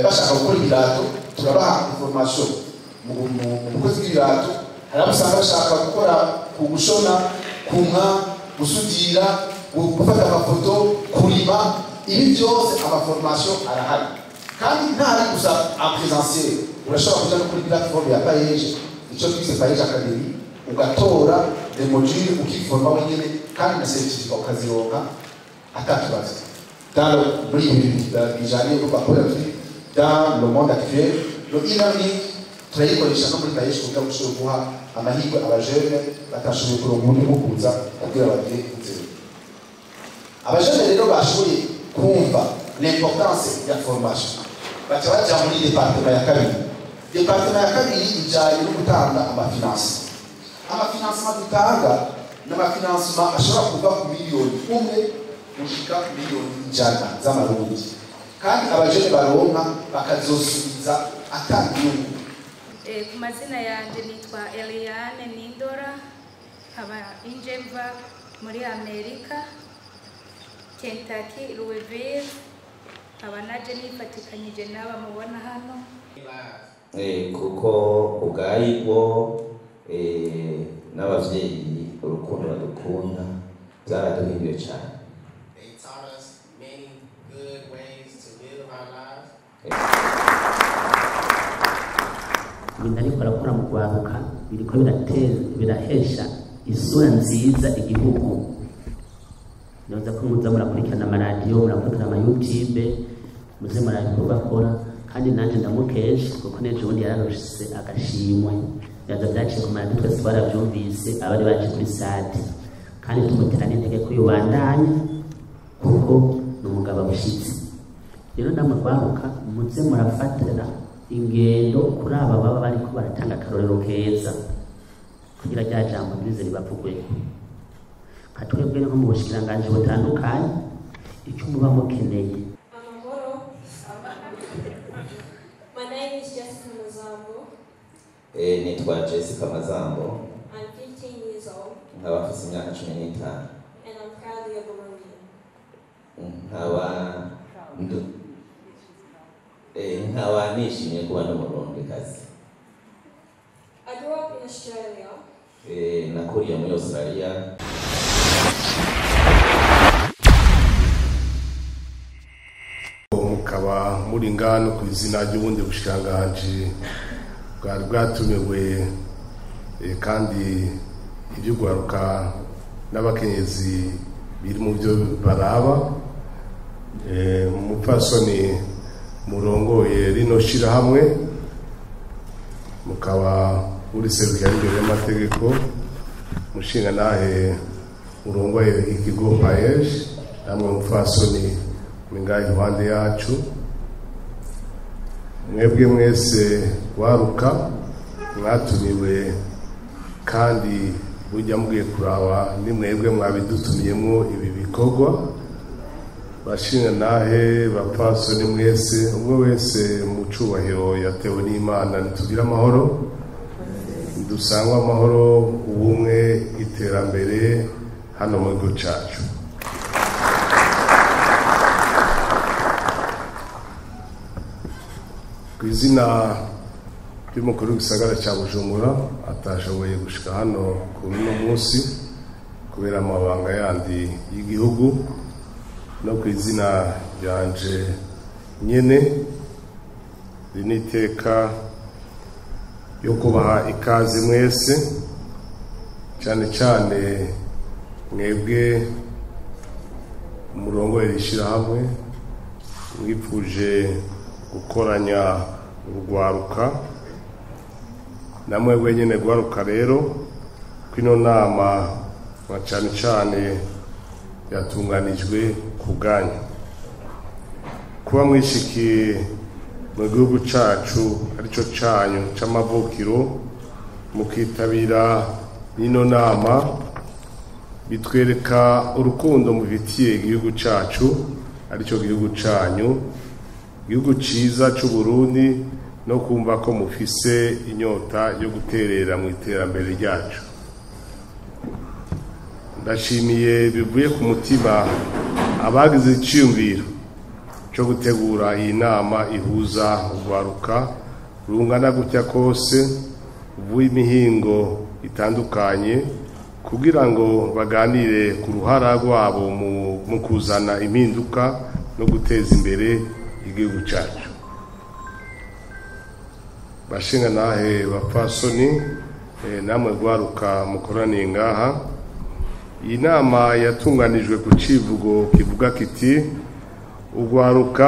Bashaka gukora ibirato, turabaha information mu bukozi bw'ibirato. Hari abo usanga bashaka gukora ku gushona, kunka, gusudira, gufata amafoto, kurima, ibi byose amaformation arahari. Kandi ntari gusa en présentiel, urashobora kuja no kuri plateforme ya PAEEJ, icyo twise PAEEJ Academy, ugatora des modules, ukiforma wenyene, kandi na certificat ukazironka atakibazo. Dans le muri ibi bijanye no bakora dans le monde actuel, le e-learning turayikoresha no muri PAEEJ kugira ngo dushobore guha amahirwe abajene batashoboye kuronka uburyo bwo kuza kugira bagire inzira. Abajene rero bashoboye kumva l'importance ya formation, baca baja muri département ya kabiri. Département ya kabiri ijanye no gutanga amafinancement. Amafinancement dutanga ni amafinancement ashobora kuva ku miliyoni 1 gushika ku miliyoni 100 z'amarundi, kandi abajene baronka bakazosubiza ata nyungu. Ku mazina yanjye nitwa Eliane Nindora, nkaba inje mva muri Amerika, Kentucky, Louisville, nkaba naje nifatikanyije n'aba mubona hano. Kuko ubwayibwo n'abavyeyi urukundo badukunda byaraduhinduye cyane. They taught us many good ways to live our lives. Ibintu ariko arakora mu rwaruka biriko birahesha isura nziza igihugu. Nibaza ko muza murakurikirana amaradiyo, murakurikirana ama YouTube, muze muraba ibikorwa akora. Kandi nanje ndamukesha kuko n'ejo bundi yararose agashimwe. Ibibazo byaciye ku maradiyo, twese twaravyumvise, abari baje kuri sade. Kandi tumutera n'intege ko yobandanya kuko ni umugabo abushitse. Rero namwe rwaruka muze murafatira ingendo kuri aba baba bariko baratanga akarorero keza kugira rya jambo ntirize ribavugweko. Nka twebwe nko mu bushikiranganji butandukanye, icyo muba mukeneye. Amahoro. My name is Jessica Mazambo. Nitwa Jessica Mazambo. I'm 15 years old. Nkaba mfise imyaka 15. And I'm proudly a Burundian. Nkaba nishimiye kuba n'Umurundikazi. I grew up in Australia. Nakuriye muri Australia. Mukaba muri ngano ku izina ry'ubundi bushikiranganji bwari bwatumiwe, kandi iby'urwaruka n'abakenyezi biri mu byo baraba. Umupfasoni murongoye rino shirahamwe, mukaba muri serukira imbere y'amategeko, mushinga nahe murongoye ikigo PAEEJ, namwe mupfasoni muri ngaha iruhande yacu, mwebwe mwese waruka mwatumiwe, kandi burya mugiye kuraba ni mwebwe mwabidutumiyemo ibi bikorwa. Bashinga nahe, bapfasoni mwese, umwe wese mu cubahiro yatewe n'Imana, nitugire amahoro, dusangwe amahoro, ubumwe, iterambere hano mu gihugu cacu. Ku izina ry'umukuru w'igisagara cya Bujumbura atashoboye gushika hano kuri uno munsi kubera amabanga yandi y'igihugu, no ku izina ryanje nyene, iri ni iteka yo kubaha ikaze mwese, cyane cyane mwebwe umurongo ishirahamwe mwipfuje gukoranya urwaruka, namwe wenyene rwaruka. Rero kwino nama na cyane cyane yatunganijwe ku bwanyu, kuba mwishikiye mu gihugu cacu arico canyu c'amavukiro, mukitabira n'ino nama, bitwereka urukundo mufitiye igihugu cacu arico gihugu canyu, igihugu ciza c'u Burundi, no kumva ko mufise inyota yo guterera mu iterambere ryacu. Ndashimiye bivuye ku mutima abagize iciyumviro cyo gutegura iyi nama ihuza urwaruka rungana gutya kose ruvuye imihingo itandukanye kugira ngo baganire ku ruhara rwabo mu kuzana impinduka no guteza imbere igihugu cyacu. Bashinga nahe bapfasoni namwe rwaruka mukoraniye ngaha, iyi nama yatunganijwe ku civugo kivuga kiti urwaruka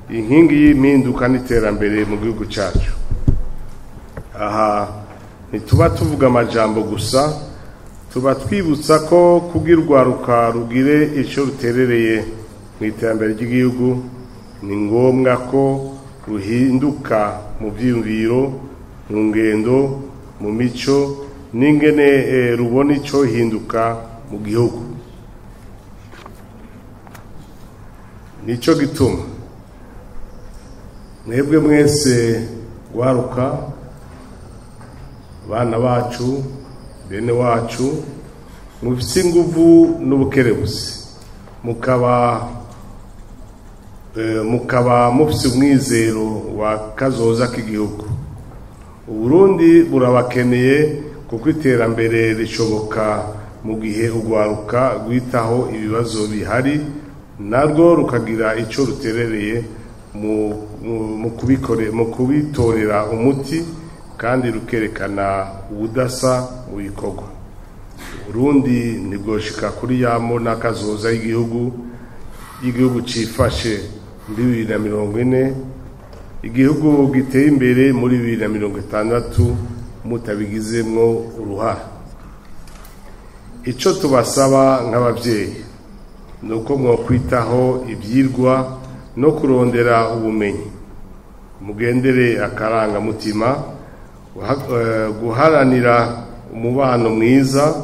inkingi y'impinduka n'iterambere mu gihugu cyacu. Aha ntituba tuvuga amajambo gusa, tuba twibutsa ko kugira urwaruka rugire icyo ruterereye mu iterambere ry'igihugu ni ngombwa ko ruhinduka mu byiyumviro, mu ngendo, mu mico n'ingene rubona icyo hinduka mu gihugu. Nicyo gituma mwebwe mwese rwaruka, bana bacu, bene wacu, mufise inguvu n'ubukerebutsi, mukaba mufise umwizero wa kazoza k'igihugu. Uburundi burabakeneye kuko iterambere rishoboka mu gihe urwaruka rwitaho ibibazo bihari narwo rukagira icyo ruterereye mu kubitorera umuti kandi rukerekana ubudasa mu bikorwa. Uburundi ntibwoshika kuri yamo n'akazoza y'igihugu cifashe muri 2040, igihugu giteye imbere muri 2060 mutabigizemwo uruhara. Ico tubasaba nk'abavyeyi nuko mwokwitaho ivyirwa no kurondera ubumenyi, mugendere akarangamutima, guharanira umubano mwiza,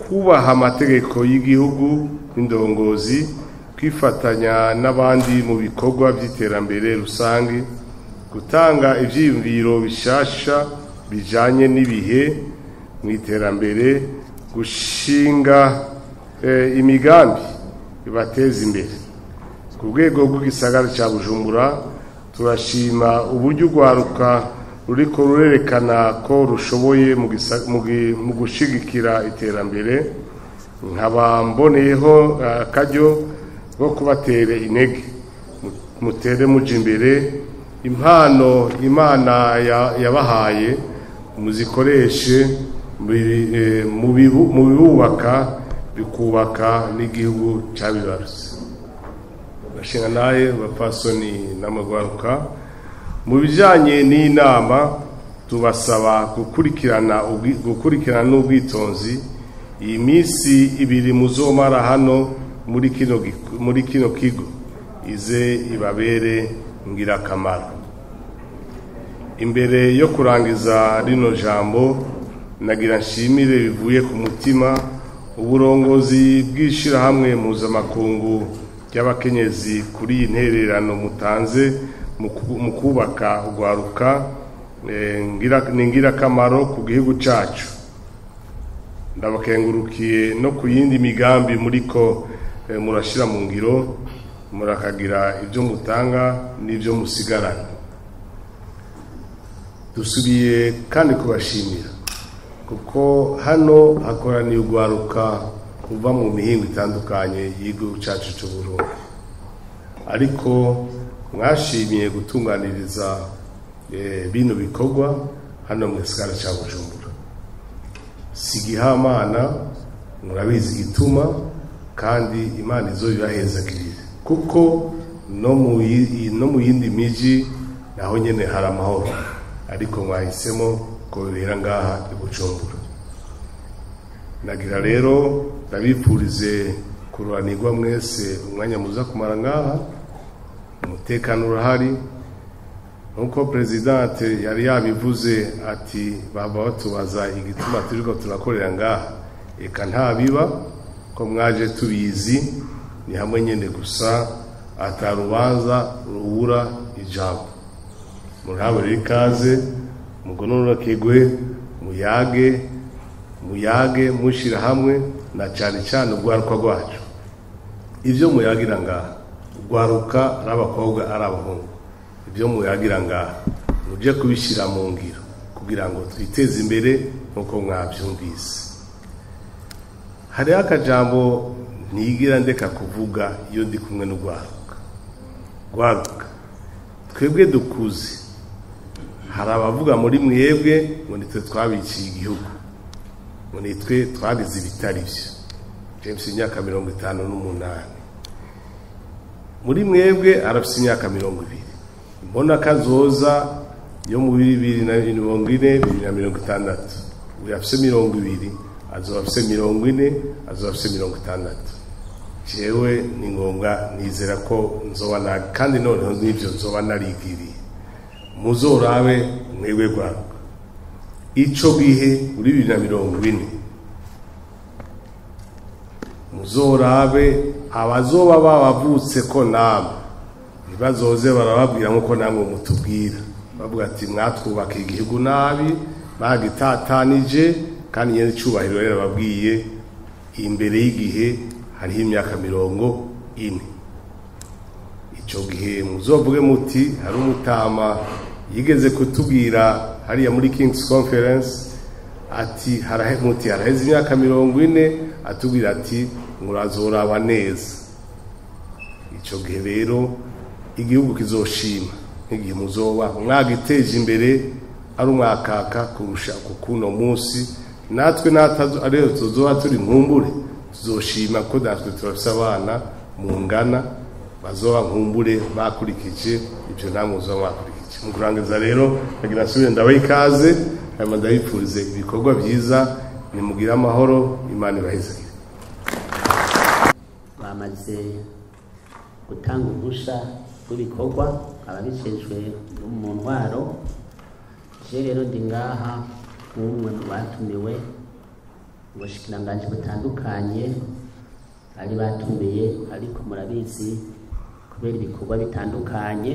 kubaha amategeko y'igihugu n'indongozi, kwifatanya n'abandi mu bikorwa by'iterambere rusange, gutanga ivyiyumviro bishasha bijanye n'ibihe mu iterambere, gushinga imigambi ibateza imbere. Ku rwego rw'igisagara ca Bujumbura turashima uburyo urwaruka ruriko rurerekana ko rushoboye mu gushigikira iterambere, nkaba mboneyeho akaryo ko kubatera intege, mutere muja imbere. Impano Imana yabahaye muzikoreshe mu bibubaka, bikubaka n'igihugu cabibarutse. Bashinga naye bapfasoni n'amagwaruka, mu bijanye n'inama tubasaba gukurikirana n'ubwitonzi iyi minsi ibiri muzomara hano muri kino kigo, ize ibabere ngirakamaro. Imbere yo kurangiza rino jambo, nagira nshimire bivuye ku mutima uburongozi bw'ishirahamwe mpuzamakungu ry'abakenyezi kuri iyi ntererano mutanze mu kubaka urwaruka ni ngirakamaro ku gihugu cacu. Ndabakengurukiye no ku yindi migambi muriko murashira mu ngiro, murakagira ibyo mutanga n'ibyo musigarana. Dusubiye kandi kubashimira kuko hano hakoraniye urwaruka kuva mu mihingo itandukanye y'igihugu cacu c'u Burundi, ariko mwashimiye gutunganiriza bino bikorwa hano mu gisagara ca Bujumbura. Si igihamana, murabizi igituma, kandi Imana izobibahezagirire, kuko no mu yindi miji naho nyene hari amahoro, ariko mwahisemo ko bibera ngaha i Bujumbura. Nagira rero ndabipfurize kururanirwa mwese umwanya muza kumara ngaha, umutekano urahari nkuko presidente yari yabivuze ati baba batubaza igituma turiko turakorera ngaha, eka ntabiba ko mwaje tubizi, ni hamwe nyene gusa atarubanza rubura ijambo. Murahabure ikaze, mugononokerwe, muyage mushira hamwe na cyane cyane urwaruka rwacu. Ivyo muyagira ngaha Urwaruka, ari abakobwa ari abahungu, ibyo muyagira ngaha muje kubishyira mu ngiro kugira ngo twiteze imbere nk'uko mwabyumvise. Hariho akajambo ntigira ndeka kuvuga iyo ndi kumwe n'urwaruka. Rwaruka, twebwe dukuze, hari abavuga muri mwebwe ngo nitwe twabiciye igihugu, ngo nitwe twagize ibitari byo. James imyaka 58, muri mwebwe arafise imyaka 20. Mbona kazoza yo mu 2040, 2060, uyu afise 20 azoba afise 40, azoba afise 60. Jewe ni ngombwa nizera ko nzoba na kandi noneho n'ibyo nzoba narigiriye. Muzorabe mwebwe rwaruka, ico gihe muri 2040 muzorabe abazoba babavutse ko namwe ntibazoze barababwira nk'uko namwe mutubwira, bavuga ati mwatwubaka igihugu nabi, bagitatanije. Kandi nyene icubahiro rero babwiye imbere y'igihe hariho imyaka 40. Ico gihe muzovuge muti hari umutama yigeze kutubwira hariya muri King's Conference ati muti haraheze imyaka 40, atubwira ati murazoraba neza. Ico gihe rero igihugu kizoshima nk'igihe muzoba mwagiteje imbere ari umwakaka kurusha kukuno munsi. Natwe ariyo tuzoba turi nkumbure tuzoshima ko natwe turafise abana mungana bazoba nkumbure bakurikije ibyo namwe muzoba mwakurikije. Mu kurangiza rero ndagira nsubire ndabaha ikaze, hanyuma ndabipfurize ibikorwa byiza, nimugire amahoro, Imana ibahezagire. Bamaze gutanga uruhusha rw'ibikorwa ababijejwe mu ntwaro. Je rero ndi ngaha nk'umwe mu batumiwe mu bushikiranganji butandukanye bari batumiye, ariko murabizi kubera ibikorwa bitandukanye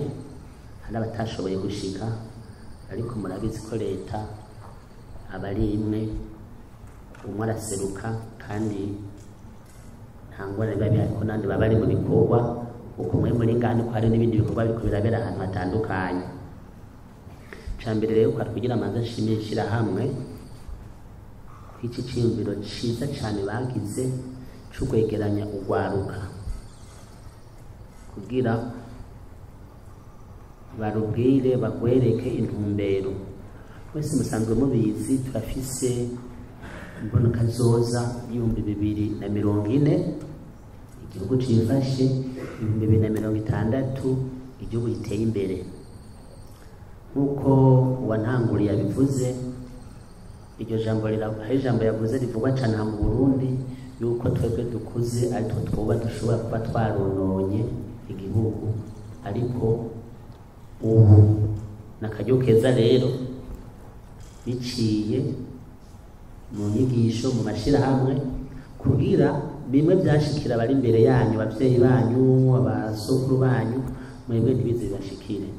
hari abatashoboye gushika, ariko murabizi ko leta aba ari imwe, umwe araseruka kandi nta ngorane biba bihari ko n'abandi baba bari mu bikorwa, uko umwe muri ngaha niko hari n'ibindi bikorwa biriko birabera ahantu hatandukanye. Ica mbere rero kwari kugira amanza nshimire ishirahamwe kw'iki ciyumviro ciza cane bagize co kwegeranya urwaruka kugira barubwire bagwereke intumbero. Mwese musanzwe mubizi turafise imbonokazoza y'2040 igihugu cifashe, 2060 igihugu giteye imbere. Nkuko uwantanguriye yabivuze, iryo jambo hari ijambo yavuze rivugwa cane aha mu Burundi yuko twebwe dukuze aritwo twoba dushobora kuba twarononye igihugu, ariko ubu n'akaryo keza rero biciye mu nyigisho mu mashirahamwe kugira bimwe byashikira abari imbere yanyu, abavyeyi banyu, abasokuru banyu, mwebwe ntibize bibashikire.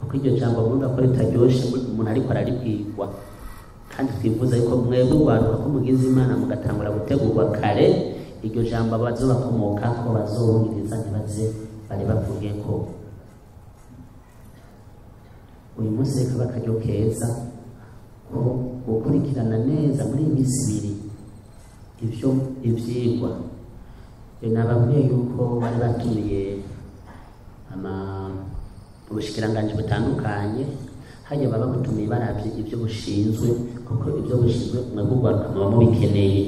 Kuko iryo jambo murumva ko ritaryoshe umuntu ariko araribwirwa, kandi twifuza yuko mwebwe urwaruka ko mugize Imana mugatangura gutegurwa kare, iryo jambo abazobakomokako bazobumviriza ntibaze bari bavuge ko uyu munsi reka akaryo keza ko gukurikirana neza muri iyi minsi ibiri ivyo ivyigwa. Nababwiye yuko bari batumiye ubushikiranganji butandukanye, hajya baba butumiye baravye ivyo bushinzwe, kuko ivyo bushinzwe mwebwe urwaruka muba mubikeneye.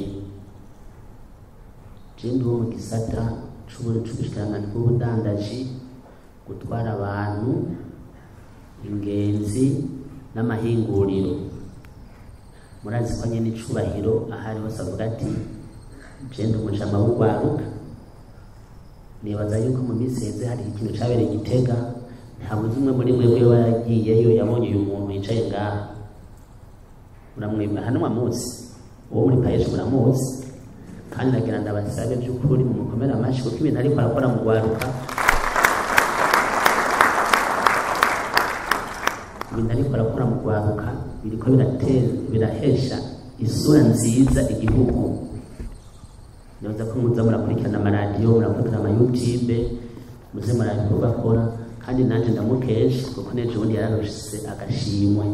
Je ndi wo mu gisata c'ubushikiranganji bw'ubudandaji, gutwara abantu, ingenzi n'amahinguriro. Murazi ko nyene icubahiro ahari hose avuga ati je ndi umujama w'urwaruka. Nibaza yuko mu minsi iheze hari ikintu cabereye i Gitega, ntabuze umwe muri mwebwe yoba yaragiyeyo yabonye uyu muntu yicaye ngaha. Muramwibuka hano mwamuzi, uwo muri payeje muramuzi, kandi nagira ndabasabe by'ukuri mumukomere amashi kuko ibintu ariko arakora mu rwaruka, ibintu ariko arakora mu rwaruka biriko birahesha isura nziza igihugu. Nibaza ko ko muza murakurikirana amaradiyo, murakurikirana ama YouTube, muze muraba ibikorwa akora. Kandi nanjye ndamukesha kuko n'ejo bundi yararose agashimwe,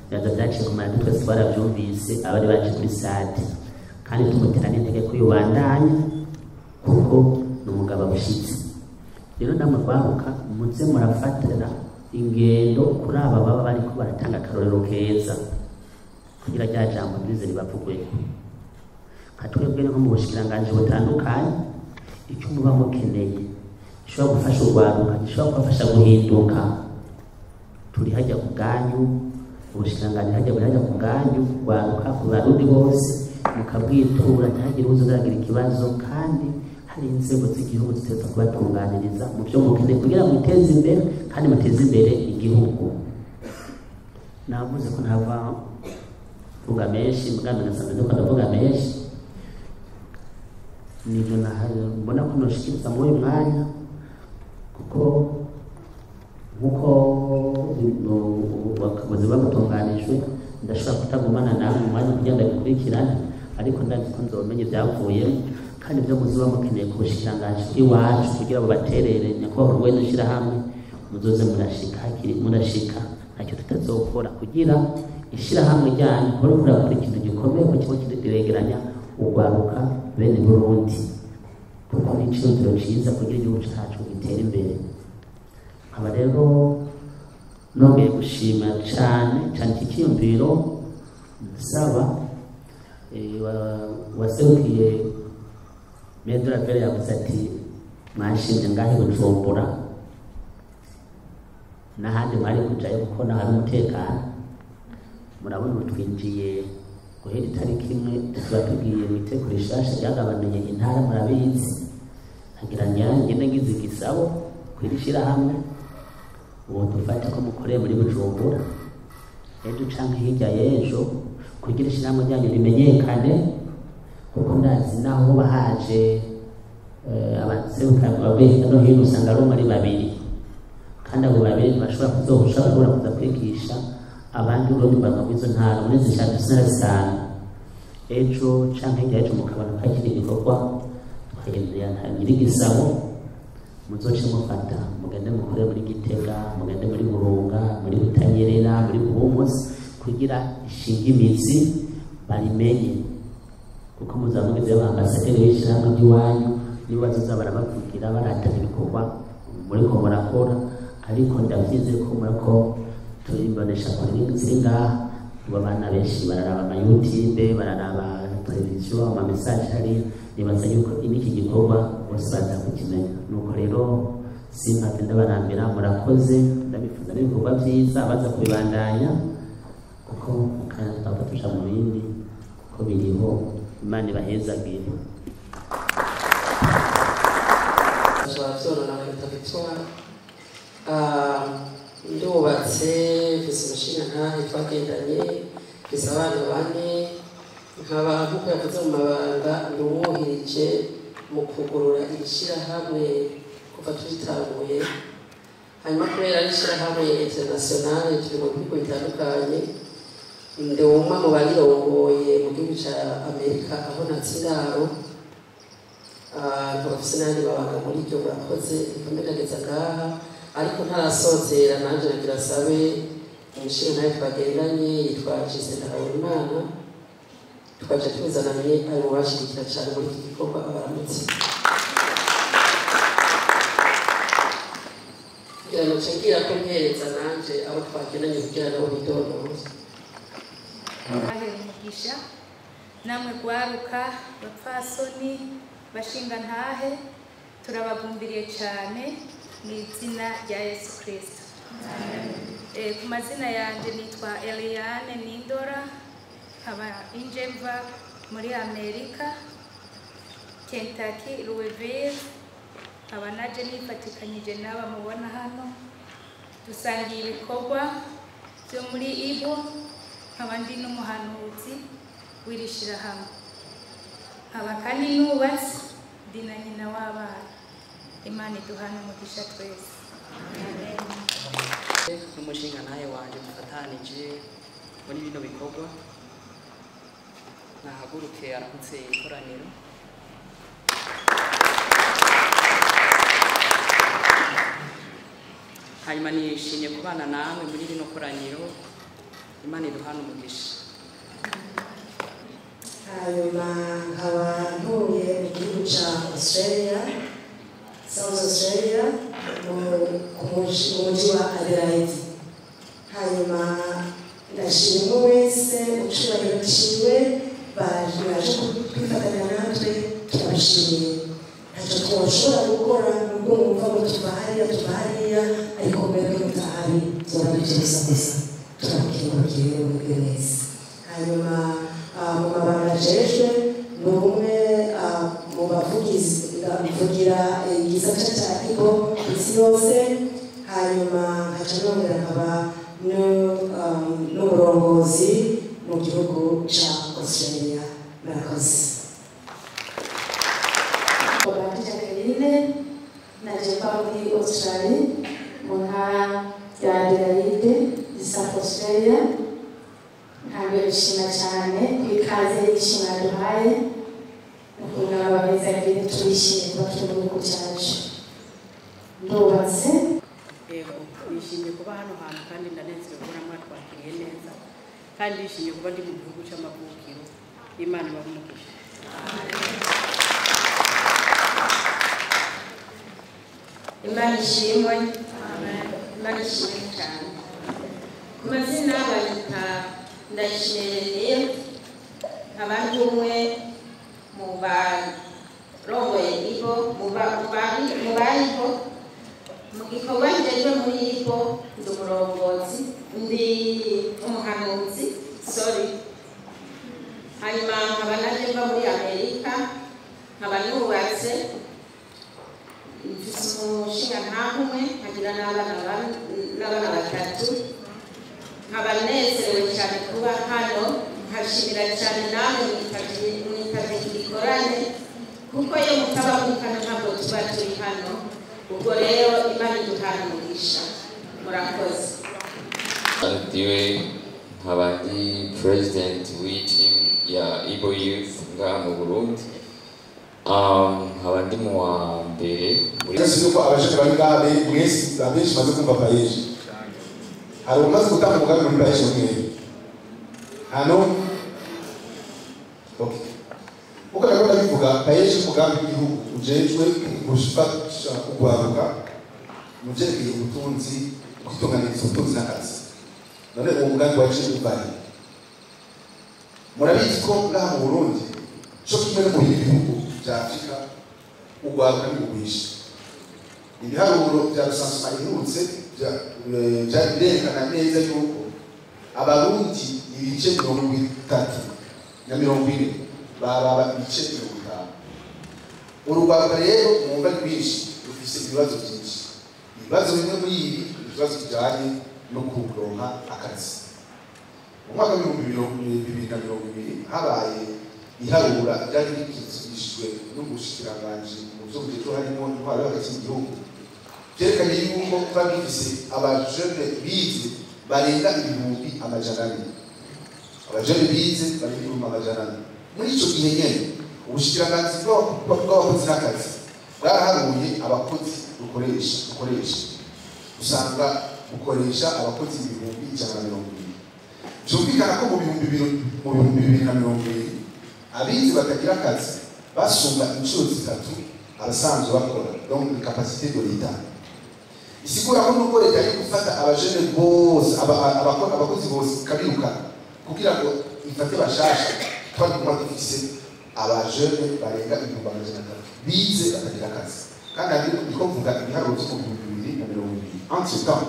ibibazo byaciye ku maradiyo twese twarabyumvise, abari baje kuri sade. Kandi tumutera n'intege ko yobandanya kuko ni umugabo abushyitse. Rero namwe rwaruka muze murafatira ingendo kuri aba baba bariko baratanga akarorero keza kugira rya jambo ntirize ribavugweko. Nka twebwe nko mu bushikiranganji butandukanye, icyo muba mukeneye gishobora gufasha urwaruka, gishobora kubafasha guhinduka, turi hajya ku bwanyu. Ubushikiranganji hajya buri hajya ku bwanyu, kurwaruka, ku Barundi bose, mukabwitura ntihagire uzagira ikibazo. Kandi hari inzego z'igihugu zitegerezwa kubatunganiriza mu byo mukeneye kugira ngo muteze imbere kandi muteze imbere igihugu. Navuze ko ntava mvuga menshi, mugambi nasanze ndiko ndavuga menshi, nivyo mbona ko noshikiriza muri uyu mwanya, kuko nkuko ubuzima butunganijwe ndashobora kutagumana nawe mu mwanya kugira ngo ndabikurikirane, ariko ndazi ko nzomenya ibyavuyemo. Kandi ibyo muzoba mukeneye ku bushikiranganji bw'iwacu kugira ngo baterere nyakubahwa urwego n'ishirahamwe, muzoze murashika hakiri, murashika ntacyo tutazokora kugira ishirahamwe ryanyu muhore murakora ikintu gikomeye ko kiba kiregeranya urwaruka bene Burundi, kuko ni iciyumviro ciza kugira igihugu cacu gitere imbere. Nkaba rero nongeye gushima cane cane iki ciyumviro, nsaba waserukiye Medura Vere yavuze ati mwashimye ngahe Bujumbura n'ahandi mwari kujayo kuko naho hari umutekano. Murabona ubu twinjiye guhera itariki 1 tuba tugiye mu iteko rishasha ryagabanuye intara, murabizi. Nkagira ngende ngize igisabo kw'iri shirahamwe, ubu dufate ko mukoreye muri Bujumbura ejo canke hirya y'ejo, kugira ishirahamwe ryanyu rimenyekane, kuko ndazi naho bahaje abaseruka bavuye hirya no hino usanga ari umwe ari babiri, kandi abo babiri ntibashobora kuzohusha bashobora kuza kwigisha abandi urundi rwanda rw'izo ntara muri zishatu zitanu. Ejo canke hirya y'ejo mukabona ko hakiri igikorwa, tukagendera nyirigisabo, muzoce mufata mugende mukore muri Gitega, mugende muri Burunga, muri Butanyerera, muri Buhumuza, kugira ishinge imizi barimenye, kuko muzaba mugize ambasaderi w'ishirahamwe ry'iwanyu, nibo bazoza barabavugira baratana ibikorwa muriko murakora. Ariko ndavyize ko murako turimbonesha kure ziri ngaha, ubu abana benshi bararaba ama YouTube, bararaba televiziyo, ama message hariya, nibaza yuko n'iki gikorwa bose baza kukimenya. Nuko rero simpave ndabarambira, murakoze, ndabifuza n'ibikorwa vyiza baza kubibandanya, kuko mukanya twaba tuja mu bindi kuko biriho. Imana ibahezagire. Ndubatse, mfise umushinga ntahe twagendanye, mfise abana 4, nkaba nkuko yavuze mu mabanga nduwuhirije mu kugurura iri shirahamwe kuva turitanguye. Hanyuma kubera ari ishirahamwe internationale turi mu bihugu bitandukanye, ndi umwe mu barirongoye mu gihugu ca Amerika aho natse indaro, nkaba mfise n'ayandi mabanga muri iryo. Murakoze, reka mbe ngaha, ariko ntarasozera nanje nagira sabe umushinga ntahe twagendanye yitwa Justin Habonimana, twaje tuzananye ari mu bashigikira cane muri iki gikorwa, abaramutse. Kugira ngo nce ngira ko mpereza nanje abo twagendanye kugira nabo bidondore. Ahera umugisha namwe rwaruka, bapfasoni, bashinga ntahe, turabagumbiriye cyane mu izina rya Yesu Kristo. Ku mazina yanje nitwa Eliane Nindora, nkaba injemva muri Amerika, Kentucky, Louisville, nkaba naje nifatikanyije n'aba mubona hano, dusangiye ibikorwa byo muri Ibo, nkaba ndi n'umuhanuzi w'iri shirahamwe, nkaba kandi nubatse, ndi na nyina w'abana. Imana iduhane umugisha twese. Amen. N'umushinga ntahe wanje dufatanije muri bino bikorwa, nahaguruke aramutse ikoraniro. Hanyuma nishimye kubana namwe muri rino koraniro. Imana iduhana umugisha. Hanyuma nkaba ntuye mu gihugu cya Australia, South Australia, mu mujyi wa Adelaide. Hanyuma ndashima umwe wese mu cyubahiro ciwe baje kwifatanya natwe, turabashimiye. Ntacyo twoshobora gukora nubwo mwumva ngo tuva hariya tuva hariya, ariko mwebwe mutahari turabibyusa gusa. Turamukengurukiye mwebwe mwese. Hanyuma mu mabanga ajejwe ni umwe mu bavugizi mvugira igisata cya IBO ku isi yose. Hanyuma nkaca nongera nkaba n'umurongozi mu gihugu cya Australia. Murakoze. Bahati Jacqueline, naje mva muri Australia mu ntara ya Adelaide, South Australia. Ntabwo bishima cyane ku ikaze y'ishima duhaye ukuntu ababezagire, turishimye kuba turi mu gihugu cyacu. Ndubatse. Yego, nishimiye kuba hano hantu kandi ndanezerewe kubona mwatwakiriye neza, kandi nishimiye kuba ndi mu gihugu cy'amavukiro. Imana ibahe umugisha. Imana ishimwe, Imana ishimwe cyane. Ku mazina bayita Ndayishimiye, nkaba ndi umwe mu barongoye IBO, mu bayibo mu gikorwa njejwe muri IBO. Ndi umurongozi, ndi umuhanuzi, sorry. Hanyuma nkaba naje mva muri Amerika, nkaba nubatse, mfise umushinga ntakumwe, nkagira n'abana batatu. Nkaba nezerewe cyane kuba hano, nkashimira cyane namwe mwitavye iki gikorane, kuko iyo mutaba muri hano ntabwo tuba turi hano. Ubwo rero Imana iduhana umugisha. Murakoze. Ndiwe nkaba ndi president w'team ya IBO Youth ngaha mu Burundi. Nkaba ndi mu wa mbere muri Byose nuko abajene bari ngaha mwese abenshi maze kumva PAEEJ. Hari umaze gutanga umugambi muri PAEEJ mwe hano? Okay. Uko nariko ndabivuga, PAEEJ umugambi w'igihugu ujejwe gufasha kugwaruka mu vyerekeye ubutunzi, kwitunganiriza ubutunzi n'akazi. None uwo mugambi waje uvahe? Murabizi ko ngaha mu Burundi co kimwe no mu bindi bihugu vya Afrika ugwaruka ni rwinshi. Ibiharuro vya recensement iherutse birerekana neza yuko Abarundi ibice 30 na 40 bababa ibice 50. Urugwaruka rero mwumva ni rwinshi, rufise ibibazo byinshi. Ibibazo bimwe muri ibi ibibazo bijanye no kuronka akazi. Mu mwaka w'2020 habaye iharura ryari rikikijwe n'ubushikiranganji mu vy'ubutegetsi harimo intwaro yo hagati mu gihugu, vyerekanye yuko twari dufise abajene bize barenga 400,000. Abajene bize barenga 400,000. Muri ico gihe nyene ubushikiranganji bw'abakozi n'akazi bwaraharuye abakozi bukoresha, usanga bukoresha abakozi 120,000. Vyumvikana ko mu 2020 abize batagira akazi basumba inshuro 3 abasanzwe bakora, donc ni capacité de l'État. Isigura ko nubwo leta iri gufata abajene bose abakozi bose ikabirukana kugira ngo ifate bashasha, twari kuba dufise abajene barenga 300,000 bize batagira akazi. Kandi ndiko mvuga ibiharuro vyo mu 2020. Entre temps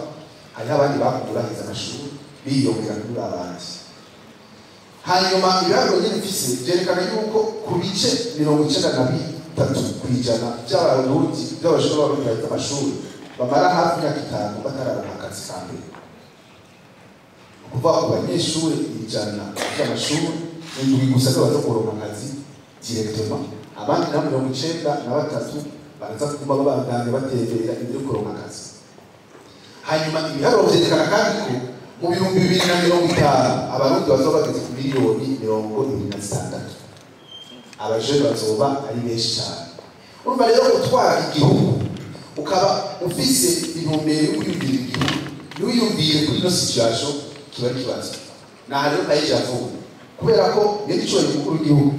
hariho abandi bakuye baheze amashuri biyongera kuri abandi. Hanyuma ibiharuro nyene mfise vyerekana yuko ku bice 93% by'Abarundi by'abajene b'Abarundi baheze amashuri bamara hafi imyaka 5 batararonka akazi ka mbere. Kuva ku banyeshuri 100 by'amashuri, 7 gusa nibo baza kuronka akazi directement, abandi nabo 93 baraza kuguma babandanya batembera imbere yo kuronka akazi. Hanyuma ibiharuro vyerekana kandi ko mu 2050 Abarundi bazoba bageze ku miliyoni 26. Abajene bazoba ari benshi cyane. Urumva rero gutwara igihugu ukaba ufise intumbero yo kwiyumvira igihugu, ntiwiyumvire kuri ino situation, kiba ari ikibazo. Naha rero PAEEJ yavuye, kubera ko yari icyubahiro umukuru w'igihugu.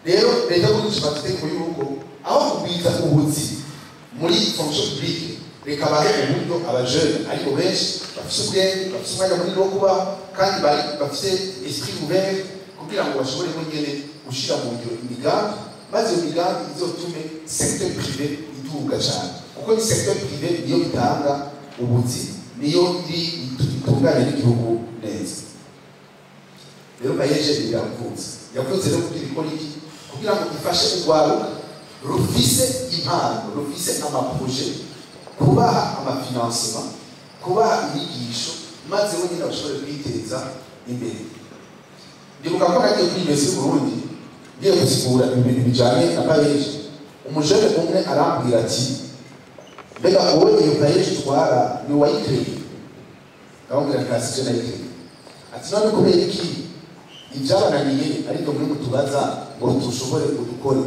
Rero leta y'Uburundi ifata itegeko y'uko aho kugwiza ubuzi muri fonction publique, reka bahe uburyo abajene, ariko benshi bafise ubwenge, bafise umwanya munini wo kubaho, kandi bafise esprit ouvert, kugira ngo bashobore bonyene gushira mu ngiro imigambi, maze iyo migambi izotume secteur privé iduga cyane, kuko ni secteur privé niyo itanga ubuzi, niyo iri itunganya n'igihugu neza. Rero PAEEJ iravutse, yavutse rero kugira ikora iki? Kugira ngo ifashe urwaruka rufise impano, rufise amaprojet, kubaha amafinancement, kubaha inyigisho, maze bo nyine bashobore kwiteza imbere. Ndibuka ko nagiye kuri Université y'Uburundi ngiye gusigura ibintu bijanye na PAEEJ. Umujene umwe arambwira ati: "Mbega wowe, iyo PAEEJ utwara ni wayikreye?" Ndamubwira nti: "Hasi je nayikreye." Ati: "None kubera iki ibyabananiye ariko muri mutubaza ngo tushobore udukore?"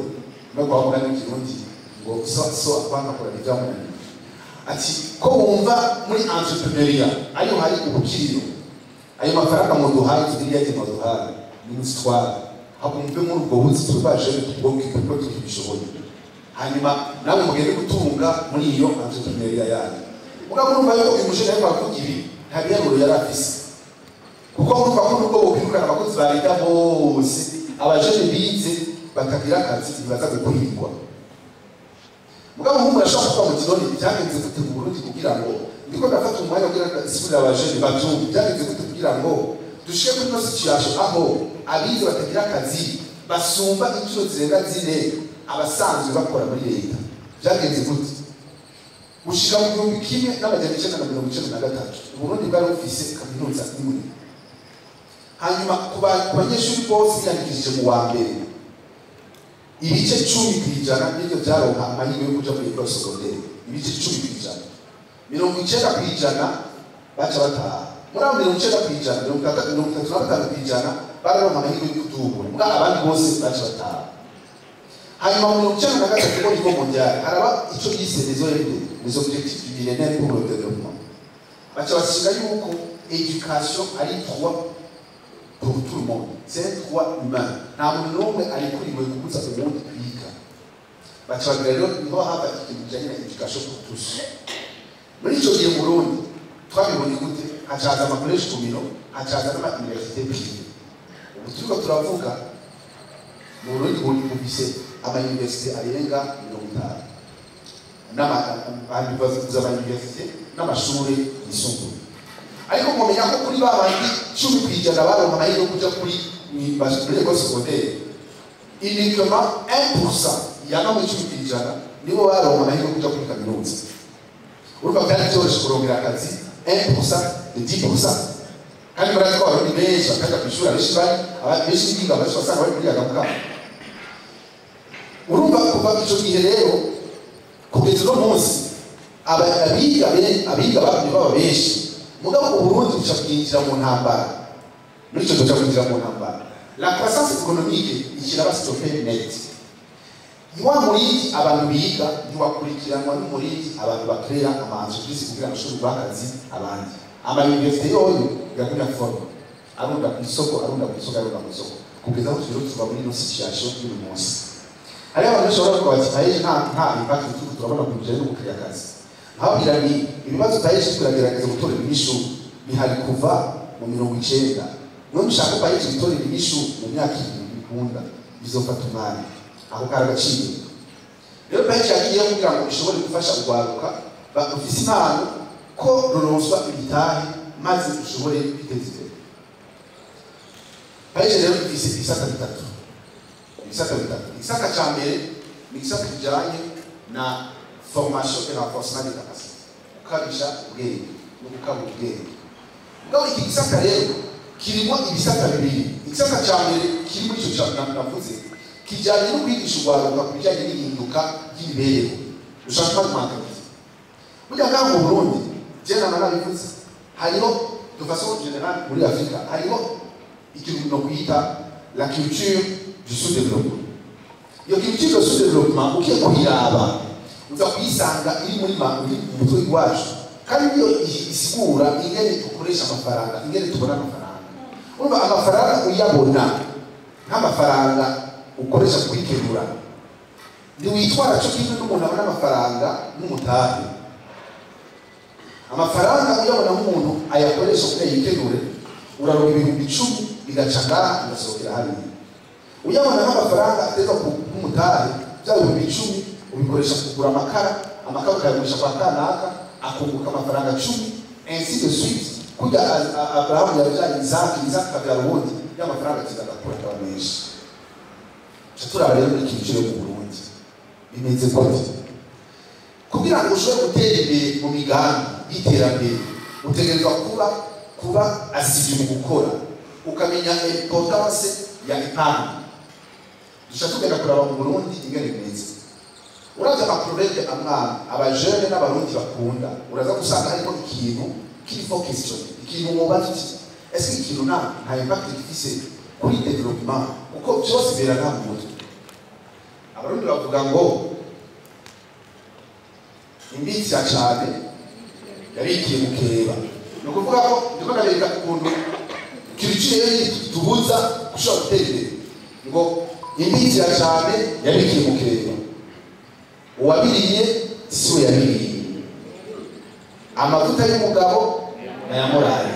No kwavuga n'ikirundi ngo so so kwanga kora ibyamunaniye. Ati: "Ko wumva muri entrepreneuriat ariyo hari ubukiriro, ayo mafaranga muduhaye, tugiriye muduhaye, nimuzitwara, ahubwo muve muri ubwo buzi, tubashe tubwoke kuko tubishoboye, hanyuma namwe mugende gutunga muri iyo entrepreneuriat yanyu." Mugabo urumva yuko uyu mujene ariko aravuga ibi nta biharuro yari afise, kuko murumva ko nubwo bokwirukana abakozi ba leta bose, abajene bize batagira akazi ntibaza gukwirwa. Mugabo nk'umuntu ashobora kuvuga muti: "None byagenze gute mu Burundi?" Kugira ngo ndiko ndafata umwanya kugira ngo nsigurire abajene babyumve, byagenze gute kugira ngo dushike kuri ino situation aho abize batagira akazi basumba inshuro zirenga zine abasanzwe bakora muri leta? Byagenze gute? Gushika mu 1993, Uburundi bwari bufise kaminuza imwe. Hanyuma ku banyeshuri bose biyandikishije mu wa mbere, ibice 10% nibyo byaronka amahirwe yo kuja muri école secondaire. Ibice 10%, 90% baca bataha. Muri abo 90%, 35% bararonka amahirwe yo kudubura, muga abandi bose baca bataha. Hanyuma mu 93, au niveau mondial, haraba ico bise les OMD, les objectifs du millénaire pour le développement. Baca bashinga yuko éducation ari droit pour tout le monde, c'est un droit humain, nta muntu n'umwe arikuriwe kubuza uwundi kwiga. Baca bagira rero niho hava ikintu kijanye na éducation pour tous. Muri ico gihe mu Burundi twabibonye gute? Hacaza amacollèges communaux, hacaza n'ama université privée. Ubu turiko turavuga, mu Burundi bufise ama université arenga 50, n'ama université n'amashuri yisumbuye. Ariko mumenya ko kuri ba bandi 10% baronka amahirwe yo kuja muri école secondaire, uniquement 1% yava muri 10% nibo baronka amahirwe yo kuja kuri kaminuza. Urumva byari byoroshe kurongera akazi 1% de 10%. Kandi murazi ko Abarundi benshi bakaja kw'ishuri, abenshi bari benshi biga, benshi basanga bari muri agamuka. Urumva kuva ico gihe rero kugeza uno munsi, abiga bagumye baba benshi. Mugabo Uburundi buca bwinjira mu ntambara. Muri ico buca bwinjira mu ntambara, la croissance économique ikiraba stoppée net. Wa murindi abantu biga ntiwakurikiranwa n'umurindi abantu bakrera ama entreprise kugira ngo bashobore guha akazi abandi. Ama université yoyo yagumya forme, arunda ku isoko, arunda ku isoko, arunda ku isoko, kugeza aho tugeze tuva muri ino situation y'uyu munsi. Hariho abantu benshi bashobora kuvuga bati: "PAEEJ nta impact turiko turabona ku bijanye no gukrea akazi." Nkababwira ni ibibazo PAEEJ turagerageza gutorera inyishu bihari kuva mu 90. Mwe mushaka ko PAEEJ bitorera inyishu mu myaka 2, bikunda, bizofata umwanya. Ako kari agaciro. Rero PAEEJ yagiyeho kugira ngo ishobore gufasha urwaruka rufise impano ko ruronswa ibitahe, maze rushobore kwiteza imbere. PAEEJ rero ifise ibisata bitatu, ibisata bitatu. Igisata ca mbere ni igisata kijanye na formation et renforcement des capacités, gukabisha ubwenge no gukabura ubwenge. Mugabo iki gisata rero kirimo ibisata bibiri. Igisata ca mbere kiri muri ico navuze kijyanye no kwigisha urwaruka ku bijyanye n'ihinduka ry'imibereho, le changement de mentalité. Burya ngaha mu Burundi, je nama nabivuze, hariho, de façon générale muri Afurika, hariho ikintu no kwita la culture du sous-développement. Iyo culture de sous-développement, ugiye kuyiraba, uza kuyisanga iri muri mu mutwe iwacu, kandi niyo isigura ingene dukoresha amafaranga, ingene tubona amafaranga. Urumva, amafaranga uyabona nk'amafaranga ukoresha kwikenura, ntiwitwara cyo kimwe n'umuntu abona amafaranga nk'umutahe. Amafaranga uyabona nk'umuntu ayakoresha kugira yikenure, uraronka 10,000 bigaca ngaha, bigasohokera hariya. Uyabona nk'amafaranga ateza nk'umutahe, bya 10,000 ubikoresha kugura amakara, amakara ukayagurisha kwa kanaka, akunguka amafaranga 10, ainsi de suite. Kujya Abrahamu yabyaye Isaki, Isaki akabyara uwundi, y'amafaranga akiza agakura, akaba menshi. Tuca turaba rero muri iki gice yo mu Burundi bimeze gute. Kugira ngo ushobore gutera imbere mu migambi y'iterambere, utegerezwa kuba assidu mu gukora, ukamenya importance ya épargne. Duca tugenda kuraba mu Burundi ingene bimeze. Uraza ama proverbes amwe abajene n'Abarundi bakunda, uraza gusanga harimo ikintu kiri faut questionner, ikintu wobaza uti: "Est-ce que ikintu nta impact gifise kuri développement?" Kuko byose bibera nta mu mutwe. Abarundi bavuga ngo imbitsi ya cane yabikiye mukeba. Ni ukuvuga ko ndiko ndabereka ukuntu culture yo tubuza gushobora gutera imbere. Ngo imbitsi ya cane yabikiye mukeba, uwabiriye si we yabiriye, amavuta y'umugabo nayamuraye.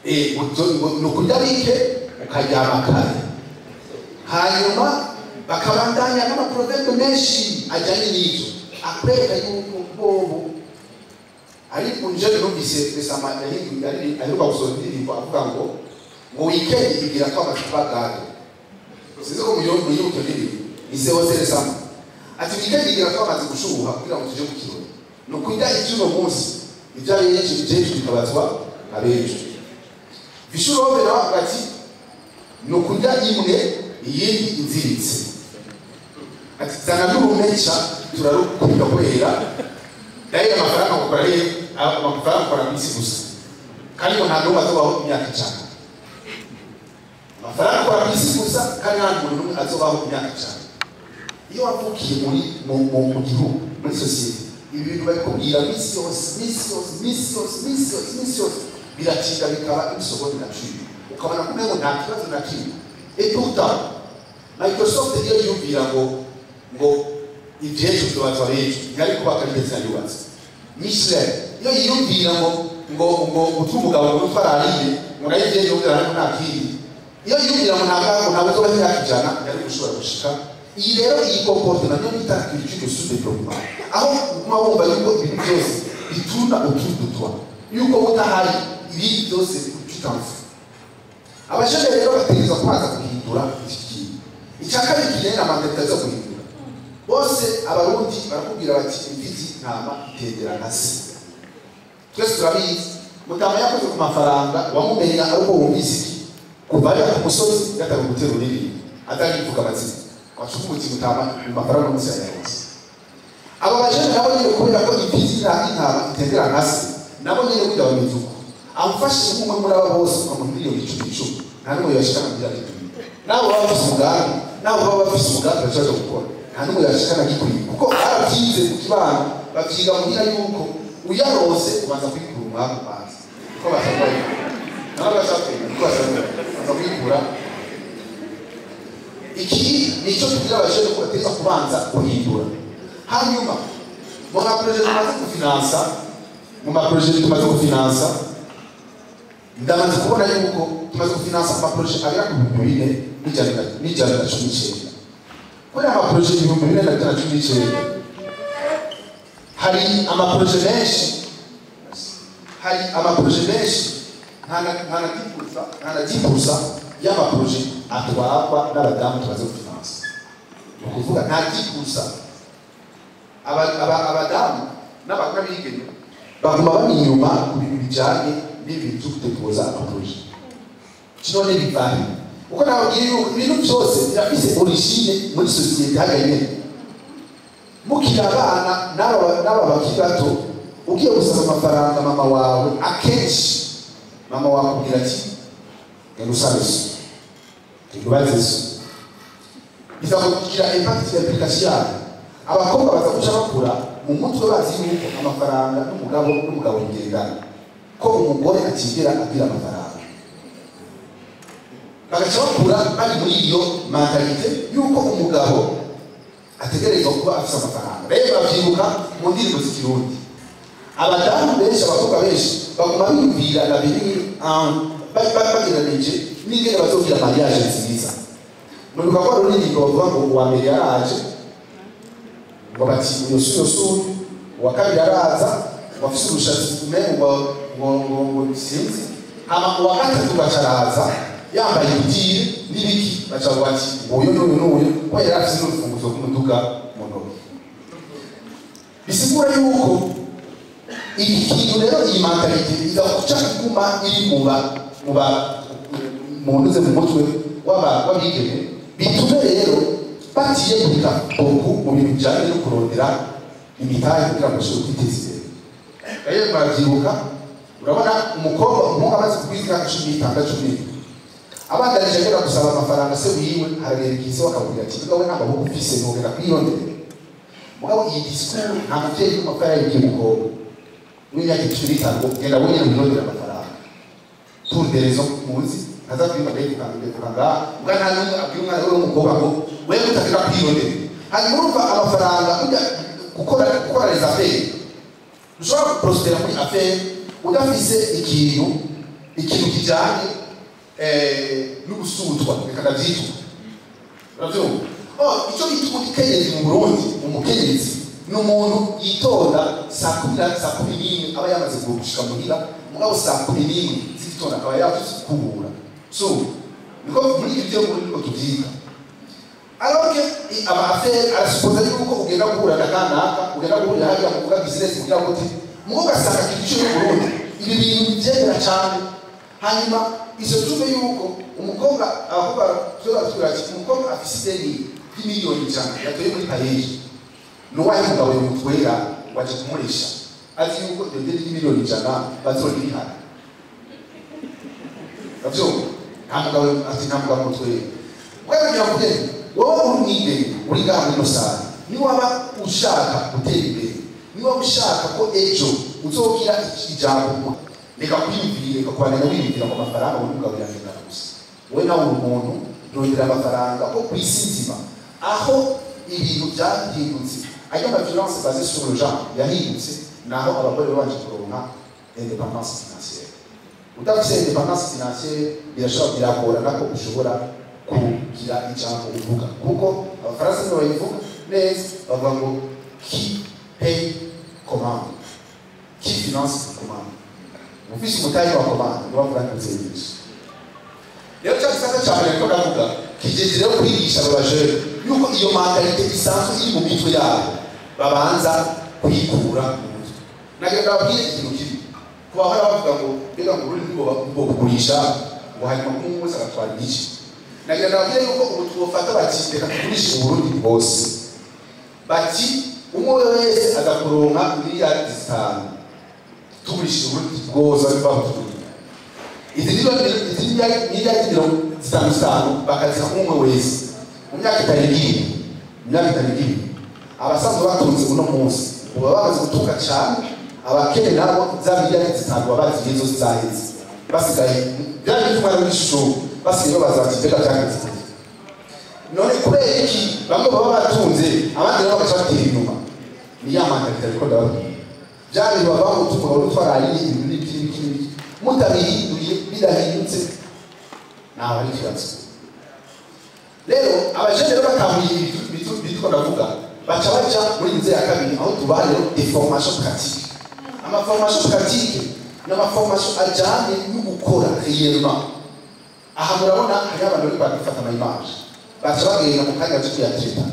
Ni ukurya bike ukaryama kare. Hanyuma bakabandanya n'ama proverbes menshi ajyanye n'ibyo, akwereka yuko bobo ari unjene. Numvise resama aheruka gusohora indirimbo avuga ngo weekend ibwira ko amacupa gado. Sinzi ko muyibuka iyo ndirimbo, ni Seose resama, ati weekend igira ko amaze gushuha kugira ngo tuje mu kirori. Ni ukurya iby'uno munsi, iby'abenshi iby'ejo bikabazwa abejo. Vishurove nawe avuga ati ni ukurya imwe, iyindi inziritse, ati zana n'urumeca turarukunda, kubera dayo amafaranga gukora rero, amafaranga ukora ku isi gusa, kandi ngo nta n'umwe azobaho imyaka 100. Amafaranga ukora ku isi gusa, kandi nta muntu n'umwe azobaho imyaka 100. Iyo wavukiye muri mu gihugu, muri sosiyete, ibi bintu babikubwira minsi yose, minsi yose, minsi yose, minsi yose, minsi yose, biratinda bikaba une seconde nature, ukabona ko umengo nta kibazo na kimwe. Et pourtant Microsoft iyo yiyumvira ngo ivy'ejo vyobazwa b'ejo, ntiyari kubaka n'indetse yubatse. Michelin iyo yiyumvira ngo utwa umugabo ngo utwarariye, ngo nayo ivy'ejo vyararimo, nta kindi, iyo yiyumvira ngo ntabwo uzobaho imyaka 100, ntiyari gushobora gushika. Iyi rero, iyi comportement niyo bita culture de sous-développement, aho uguma wumva yuko ibintu byose bitourne autour de toi, yuko utahari ibindi byose tu t'en fous. Abajene rero bategerezwa kubanza guhindura iki kintu. Icya kabiri kijyanye na mentalité zo guhindura, bose Abarundi barakubwira bati imfizi ntama itendera nka se. Twese turabizi, mutama yakoze ku mafaranga, wamumenya ari uko wumvise iki kuva ariya ku musozi yatanga gutera ururirimbo atarivuga amazina, wacuvuga uti mutama amafaranga munsi yayaronse. Aba bajene nabo nyine, kubera ko imfizi intama itendera nka se, nabo nyine burya bameze uko. Amufashe nk'umwe muri aba bose, ukamuha miliyoni 10 10, nta n'umwe yashikana miliyoni 10. Nabo baba bafise umugambi, nabo baba bafise umugambi bashobora gukora, nta n'umwe yashikana gikwiye, kuko barabyize mu kibano, bavyiga muhira yuko uyarose ubanza kwikura umwami, ubanza uko basabwa, nabo bashaka uko basabwa, baza kwikura. Iki nicyo tubwira abajene ko bateza kubanza guhindura. Hanyuma mu ma projets tumaze gufinansa, mu ma projets tumaze gufinansa, ndamaze kubona yuko tumaze gufinansa ama projets agera ku 4119. Kuri ama projets 4119, hari ama projets menshi, hari ama projets menshi, nta na 10%, nta na 10% y'ama projets atwarwa n'abadamu tumaze gufinansa. Ni ukuvuga nta 10%. Abadamu n'abigeme baguma bari inyuma ku bintu bijyanye n'ibintu byo guteguza ama projets. None bivahe? Uko nababwiye yuko ibintu byose birafise origine muri sosiyete hariya nyene. Mukiri abana, n'aba bakiri bato, ugiye gusaba amafaranga mama wawe, akenshi mama wawe akubwira ati Genda usabe so, genda ubaze so. Biza kugira impact implication yayo. Abakobwa baza guca bakura mu mutwe bazi yuko amafaranga n'umugabo bigendana, ko umugore atigera agira amafaranga. Bagaca bakura bari muri iyo mentalité yuko umugabo ategerezwa kuba afise amafaranga. Rero bavyibuka mu ndirimbo z'ikirundi, abadamu benshi, abakobwa benshi baguma biyumvira l'avenir bageranije n'ingene bazogira mariage nziza. Muribuka ko hari ururirimbo bavuga ngo uwa mbere yaraje, ngo bati uyo si uyo si uyu, uwa kabiri araza ngo afise urushatsi umengo ngo sinzi, hama uwa gatatu gaca araza yambaye ibitire n'ibiki, baca bavuga ati uyu n'uyu n'uyu, ko yari afise n'urufunguzo rw'umuduga mu ntoki. Bisigura yuko iki kintu rero, iyi mentalité iza guca iguma iri muba mu ntuze mu mutwe w'abigeme, bitume rero batiyegurika beaucoup mu bintu bijanye no kurondera imitahe kugira ngo bashobore kwiteza imbere. Rero murabyibuka, urabona umukobwa, umuhungu amaze kugwiza imyaka 16, 17, abandanije agenda gusaba amafaranga se wiwe, haragera igihe se bakamubwira ati mugabo nta maboko ufise, ntugenda kwiyonderera. Mugabo iyi discours nta muvyeyi n'umupfara yibwiye umukobwa w'imyaka 15 ngo genda wenyine wirondera amafaranga, pour des raisons muzi ntaza kwiba ndayivuga ngaha. Mbwa nta n'umwe abwira umwana we w'umukobwa ngo wewe utagenda kwiyondera. Hanyuma urumva amafaranga ujya gukora les affaires, ushobora guprospera muri affaire udafise ikintu kijanye n'ubusutwa, reka ndavyitwa. Uravyumva? Oh, icyo bita umukenyezi mu Burundi, umukenyezi ni umuntu yitonda saa 10 na saa 11 aba yamaze gushika muhira, mugabo saa 11 z'igitondo akaba yavuze kubura. So niko muri ibyo muri niko tubyiga. Alors que ama affaire arasupoza yuko ugenda guhura na kanaka, ugenda guhurira hariya muvuga business, mugira gute, mugo ugasanga igice y'u Burundi ibi bintu bibyemera cyane. Hanyuma izo tuve yuko umukobwa, abakobwa tuba ati umukobwa afise ideni ry'imiliyoni 100 yatoye muri PAEEJ, nuwahe mugabo yamutwera waje kumurisha azi yuko iryo deni ry'imiliyoni 100 bazorihana? Uravyumva? Nta mugabo ati nta mugabo mutwera. Kugira ngo wowe uri umwigeme uri ngaha muri ino salle, niwaba ushaka gutera imbere, niwaba ushaka ko ejo uzogira ijambo, reka kwiyumvira, reka kubandanya wiyumvira ngo amafaranga uri umugabo yagendana gusa. Wowe nawe uri umuntu, rondera amafaranga, ko ku isi nzima aho ibintu byahindutse, ayo ma violence basée sur le genre yahindutse, naho abagore babanje kuronka indépendance financière. Udafise indépendance financière, birashobora biragorana ko ushobora kugira ijambo uvuga, kuko abafaransa nibo bayivuga neza, bavuga ngo qui paye commande, qui finance commande. Ufise umutahe wa commande niwo bavuga ntuzenyinshi. Rero cya gisata cya mbere ko ndavuga kigejeje rero kwigisha aba bajene yuko iyo mentalité isanzwe iri mu mitwe yabo babanza kuyikura mu mutwe. Nagira ndababwire ikintu kibi ku bahora bavuga ngo mbega ngo ururimi rwo kugurisha, ngo hanyuma umwe wese agatwara igice. Nagira ndababwire yuko ubu twofata bati reka tugurishe Uburundi bwose, bati umwe wese aza kuronka miliyari 5, tugurishe Uburundi bwose, bari babutuye izi miliyari 55 5 bakaziha umwe wese mu myaka 5 ibiri, mu myaka 5 ibiri, abasanzwe batunze uno munsi ubu baba bamaze gutuka cyane, abakene nabo za miliyari 5 baba bazigiye zose zaheze, basigaye bya bitwara n'ishusho, basigaye babaza bati mbega byagenze gute? None kubera iki bamwe baba batunze, abandi nabo bagaca batera inyuma? Ni ya mentalité ariko ndababwira bya bintu bava ngo tumugabo twaraye ibintu n'ibiki n'ibiki n'ibiki, mutabihinduye bidahindutse ntaho hari ikibazo. Rero abajene rero batahuye ibitwa ndavuga, baca baja muri nzira ya kabiri, aho tubaha rero des formations pratiques. Ama formation pratique ni ama formation ajyanye no gukora réellement. Aha murabona hariho abantu bari bagifata ama image, baca bagenda mu kanya baca kuyatraita.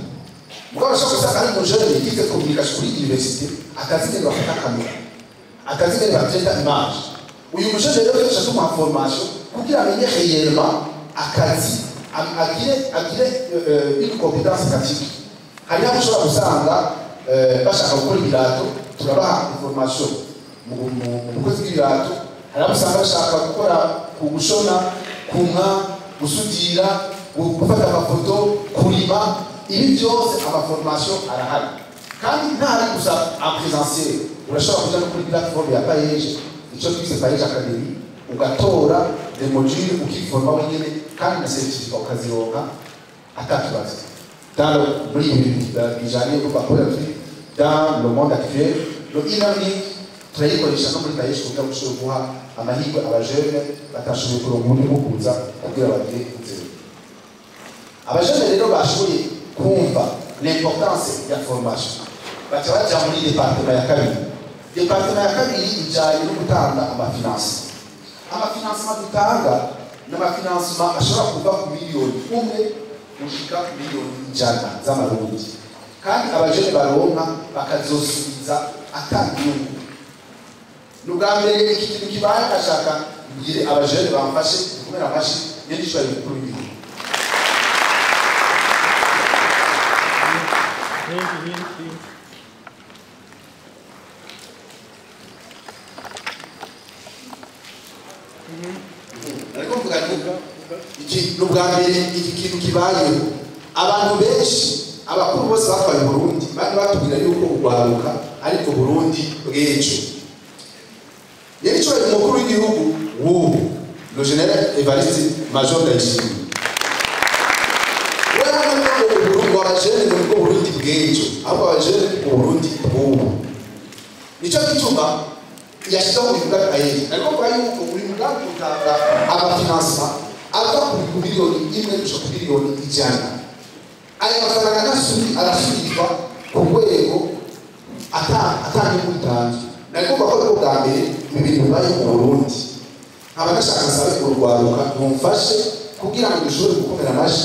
Mugabo bashobora gusanga ari umujene yize communication kuri université, atazi ingene bafata kamera, atazi ingene batraita image. Uyu mujene rero tuca tumuha formation kugira amenye réellement akazi, agire une compétence pratique. Hariho abo ushobora gusanga bashaka gukora ibirato, turabaha information mu bukozi bw'ibirato. Hari abo usanga bashaka gukora ku gushona. Kumwa, gusudira, gufata amafoto, kurima, ibi byose amaformation arahari. Kandi ntari gusa en présentiel, urashobora kuja no kuri plateforme ya PAEEJ, icyo twise PAEEJ Academy, ugatora des modules, ukiforma wenyine, kandi na certificat ukazironka atakibazo. Dans le muri ibi bijanye no bakora turi dans le monde actuel, le e-learning turayikoresha no muri PAEEJ kugira ngo dushobore guha amahirwe abajene batashoboye kuronka uburyo bwo kuza kugira bagire inzira. Abajene rero bashoboye kumva l'importance ya formation baca baja muri département ya kabiri. Département ya kabiri ijanye no gutanga amafinancement. Amafinancement dutanga ni amafinancement ashobora kuva ku miliyoni 1 gushika ku miliyoni 100 z'amarundi, kandi abajene baronka bakazosubiza ata nyungu. Ni ubwa mbere iki kintu kibaye. Ashaka ngire abajene bamfashe gukomera amashi nyenicubahiro mukuru w'igihugu. Ariko mvuga nti iki ni ubwa mbere iki kintu kibayeho. Abantu benshi, abakuru bose batwaye Burundi, bari batubwira yuko urwaruka ariko Burundi bw'ejo. Nyenicubahiro umukuru w'igihugu w'ubu, le général Evariste Major Ndayishimiye, wewe ngo ngo abajene ngo nibwo Burundi bw'ejo, ahubwo abajene mu Burundi bw'ubu. Nicyo gituma yashyizeho uyu mugambi PAEEJ. Ariko mvuga yuko buri mugambi utanga amafinancement ava ku miliyoni 1 gushika ku miliyoni 100. Aya mafaranga arasubizwa ku rwego ata nyungu itanzwe. Nari kumva ko aribwo bwa mbere ibi bintu bibaye mu Burundi. Nkaba ndashaka nsabe urwaruka mumfashe kugira ngo dushobore gukomera amashi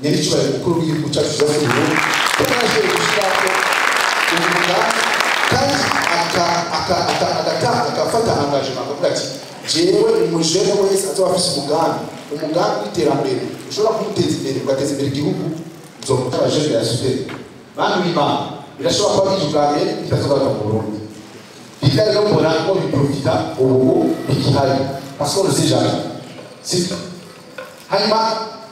nyir'icyubahiro mukuru w'igihugu cyacu cyiza cy'u Burundi, kuko yashoboye gushyiraho uyu mugambi kandi agafata engagement, akavuga ati: "Jewe umujene wese azoba afise umugambi w'iterambere ushobora kumuteza imbere, ugateza imbere igihugu, nzomuta." Abajene ya super, bantu b'Imana, birashobora kuba bije ubwa mbere bitazogaruka mu Burundi. Biga rero mbona ko biprofita ubu bigihari, parce qu'on ne sait jamais, sibyo? Hanyuma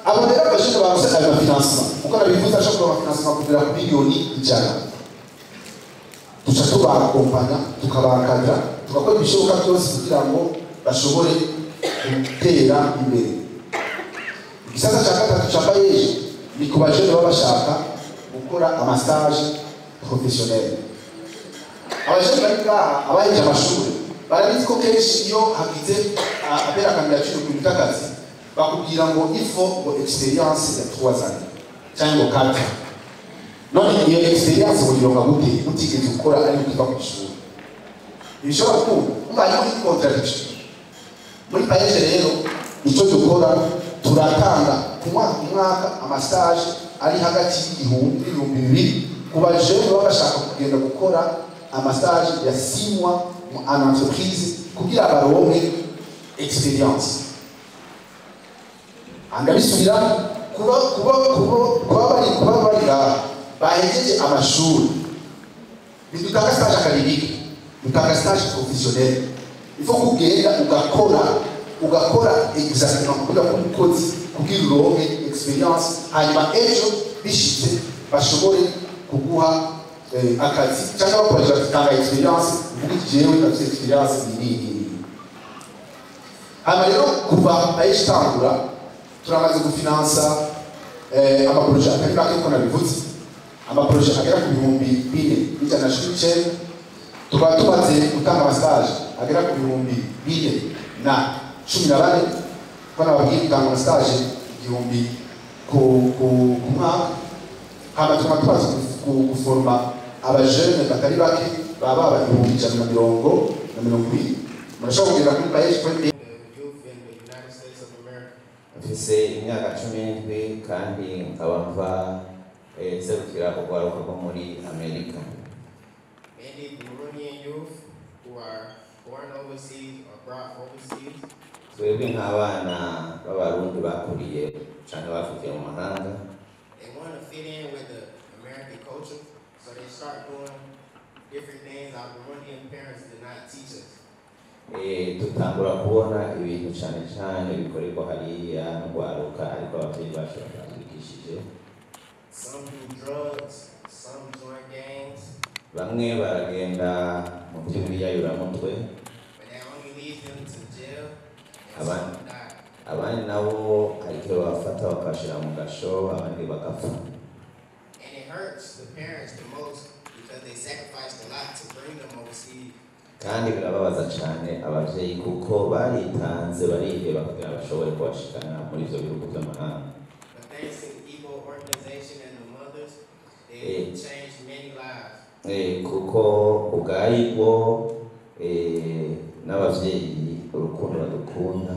abo rero abajene baronse ayo mafinancement, uko nabivuze, ashobora kuba amafinancement kugera ku miliyoni 100, duca tubakompanya, tukabakadra, tugakora ibishoboka byose kugira ngo bashobore gutera imbere. Igisata cya gatatu cya PAEEJ ni ku bajene baba bashaka gukora amastage professionnel. Abajene bari ngaha, abaheje amashuri, barabizi ko kenshi iyo hagize appel à candidature ku bintu by'akazi, bakubwira ngo il faut ngo expérience ya 3 ans cyangwa ngo 4 ans. None iyo expérience uyironka gute utigeze ukora ari ukiva ku ishuri? Ntibishobora gukunda. Umva, harimo contradiction. Muri PAEEJ rero icyo dukora, turatanga ku mwaka ku mwaka amastage ari hagati y'1 000 n'2 000 ku bajene baba bashaka kugenda gukora amastage ya 6 mois mu en entreprise kugira baronke expérience. Andabisubira, kuba bari ngaha bahejeje amashuri, ntidutanga stage académique, dutanga stage professionnel. Il faut kugenda ugakora exactement kugira ko umukozi, kugira uronke expérience, hanyuma ejo bishitse bashobore kuguha akazi, cyangwa bakoresha batanga expérience, uvuga iki: "Jewe ndafite expérience iyi n'iyi n'iyi." Hanyuma rero kuva PAEEJ itangura, turamaze gufinansa amaprojet atari make, uko nabivuze, amaprojet agera ku 4119. Tukaba tumaze gutanga amastage agera ku 4014, ko nababwiye gutanga amastage 1 000 ku mwaka. Hama tukaba tumaze guforma abajene batari bake, baba 120,020. Murashobora kugenda kuri PAEEJ. The youth in the United States of America. Mfise imyaka 17 kandi nkaba mva nserukira urwaruka rwo muri Amerika. Many Burundian youth who are born overseas or brought overseas Twebwe nk'abana b'Abarundi bakuriye canke bavukiye mu mahanga, they want to fit in with the American culture, so they start doing different things our Burundian parents did not teach us. Tutangura kubona ibintu cyane cyane bikorerwa hariya n'urwaruka, ariko ababyeyi bacu baratwigishije. Some do drugs, some join gangs, Bamwe baragenda mu by'ibiyayuramutwe, but that only leads them to jail and some die. Abandi nabo hari igihe babafata bakabashyira mu gasho, abandi bagapfa. And it hurts the parents the most because they sacrificed a lot to bring them overseas. Kandi birababaza cyane ababyeyi kuko baritanze, bariheba kugira bashobore kubashikana muri ibyo bihugu by'amahanga. But thanks to the Igbo organization and the mothers, they changed many lives. Kuko ubwayibwo n'ababyeyi, urukundo badukunda